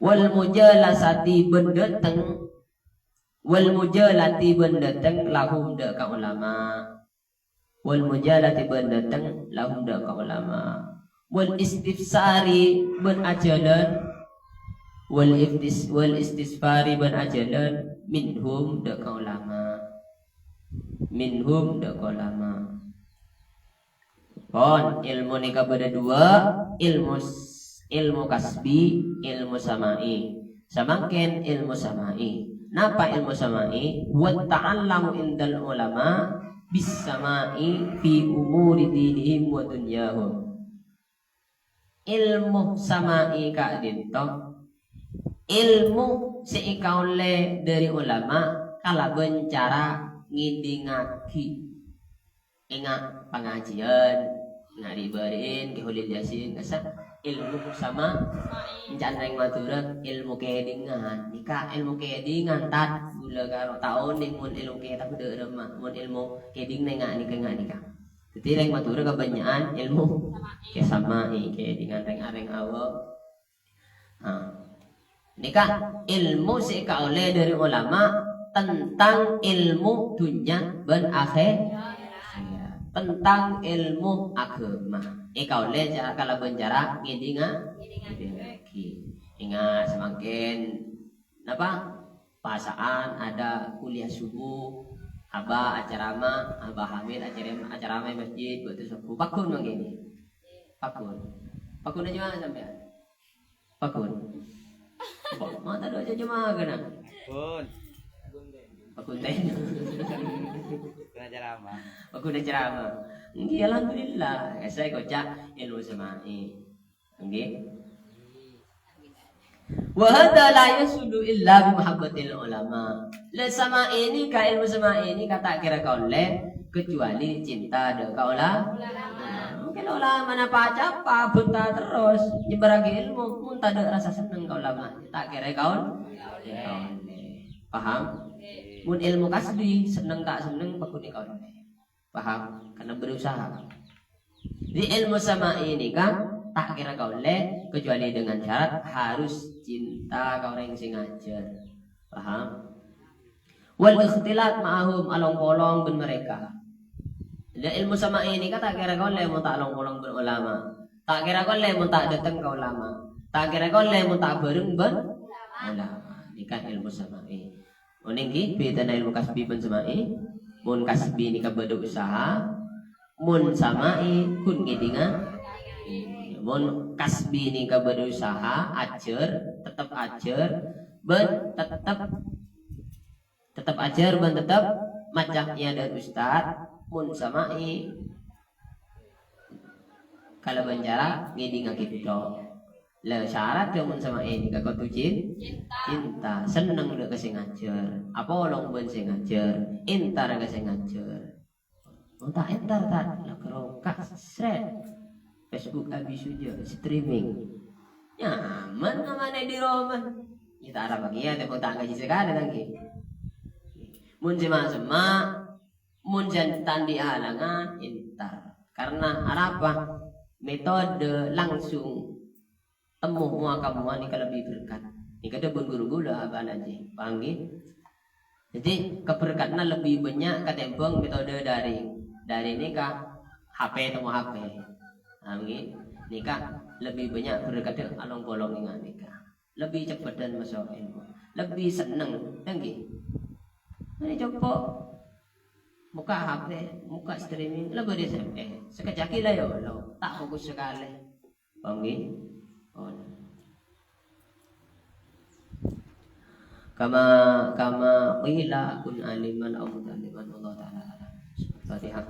Wal mujalasati, bân dâteng, wal mujalati, bân dâteng, lahum, dâ' ka ulama. Wal mujalati, bân dâteng, lahum, dâ' ka ulama. Wal istifsari, bân ajhâlân, wal iftis-, wal istisfari, bân ajhâlân, minhum, dâ' ka ulama. Minhum, dâ' ka ulama. Pon, ilmu nèka bâdâ dua, ilmu s-, ilmu kasbi, ilmu sama'i. Samangkèn ilmu sama'i. Napa ilmu sama'i? Wa ta'allamu indal ulama bis sama'i fi umuri dinihim wa dunyahum. Ilmu sama'i ka'dinto, ilmu sè èkaollè dâri ulama kalabân cara ngèdingngaghi. Enga' pangajiyân, enga' ri'-bâri'in, Kè Kholil Yasin, kassa' ilmu sama, ènca'na rèng Madhurâ, ilmu kèdingan. Nèka ilmu kèdingan, Tad, ghulâ karo ta' onèng mon ilmu kètab dâ' remma, mon ilmu kèding nènga' nèka, enga' nèka. Dhâddhi rèng Madhurâ kabânnya'an ilmu kè sama'i, kèdingan rèng-arèng awâ. Nah, nèka ilmu sè èkaollè dâri ulama tentang ilmu dhunnya bân akhè-, akhèrat. Tentang ilmu aghâma. Èkaollè ca-, kalabân cara ngèdinga-, ngèdingngaghi. Enga' samangkèn, napa? Pasa'an ada kuliah subuh, Abah acarama, Abah Hamid acarama, acarama è masjid, bâkto subuh. Pagghun mangkèn. Pagghun. Pagghun aja sampèyan. Pagghun. Kok mata doa aja cuma kena. Pun. Pagghun tè. Kena ceramah. Pagghun ceramah. Nggih, alhamdulillah. Saya kocak ilmu sama'i. Nggih. Wa hadza la yahsulu illa bi mahabbatil ulama. La sama'i nèka, ilmu sama'i nèka ta' kèra kaollè kecuali cinta dâ' ka ula-, mungkin ulama napa capa bunta terros nyebarraghi ilmu, mun tadâ' rasa senneng ka ulama, ta' kèra kaollè. Paham? Mun ilmu kasbi, senneng ta' senneng, pagghun kaollè. Paham? Karena berusaha. Di ilmu sama'i nèka ta' kèra kaollè kecuali dengan syarat harus cinta ka orèng sè ngajhâr. Paham? Wal ikhtilat ma'ahum, along-polong bân mereka. Di ilmu sama'i nèka ta' kèra kaollè mon ta' along-polong bân ulama. Ta' kèra kaollè mon ta' dâteng ka ulama. Ta' kèra kaollè mon ta' bhâreng bân ulama. Nèka ilmu sama'i. Onèng ghi, bhidhâna ilmu kasbi bân sama'i. Mon kasbi nèka bâdâ usaha, mon sama'i ghun ngèdinga. Mon kasbi nèka bâdâ usaha, ajhâr, teptep ajhâr, bân teptep, teptep ajhâr bân teptep maca è adâ'ân ustad, mon sama'i kalabân cara ngèdingngaghi tok. Lah, syarat ya mon samaè nèka kodhu cin-, cinta, senneng dâ' ka sè ngajhâr, apolong bân sè ngajhâr, entar ka sè ngajhâr. Mon ta' entar, ta' la karo ka sret. Facebook Abi Suja streaming. Nyaman ngamana di roma. Ya ta' arapa kèya, tèmpo ta' ngajhi sakalè lagi. Mon sè ma'-, semma', mon jan ta' andi' halangan, entar. Karena arapa? Metode langsung temu mowa ka mowa nèka lebbi berkat. Nèka dhâbuna ghuru kaulâ, Abah Najib. Paham, ngghi? Jadi, keberkatanna lebbi bânnya' katèmbhâng metode daring. Daring nèka H P temu H P. Paham, ngghi? Nèka lebbi bânnya' berkatè along-polong nèka. Lebbi ceppedhân maso' èlmo. Lebbi senneng, ya, ngghi? Ini coba buka H P, buka streaming, lebbi di S M S. Sakejjhâ' la ya Allah, ta' fokus sakalè. Paham, ngghi? Oh. Kama, kama qila kun aliman aw muta'alliman, wallahu ta'ala a'lam. Fatihah.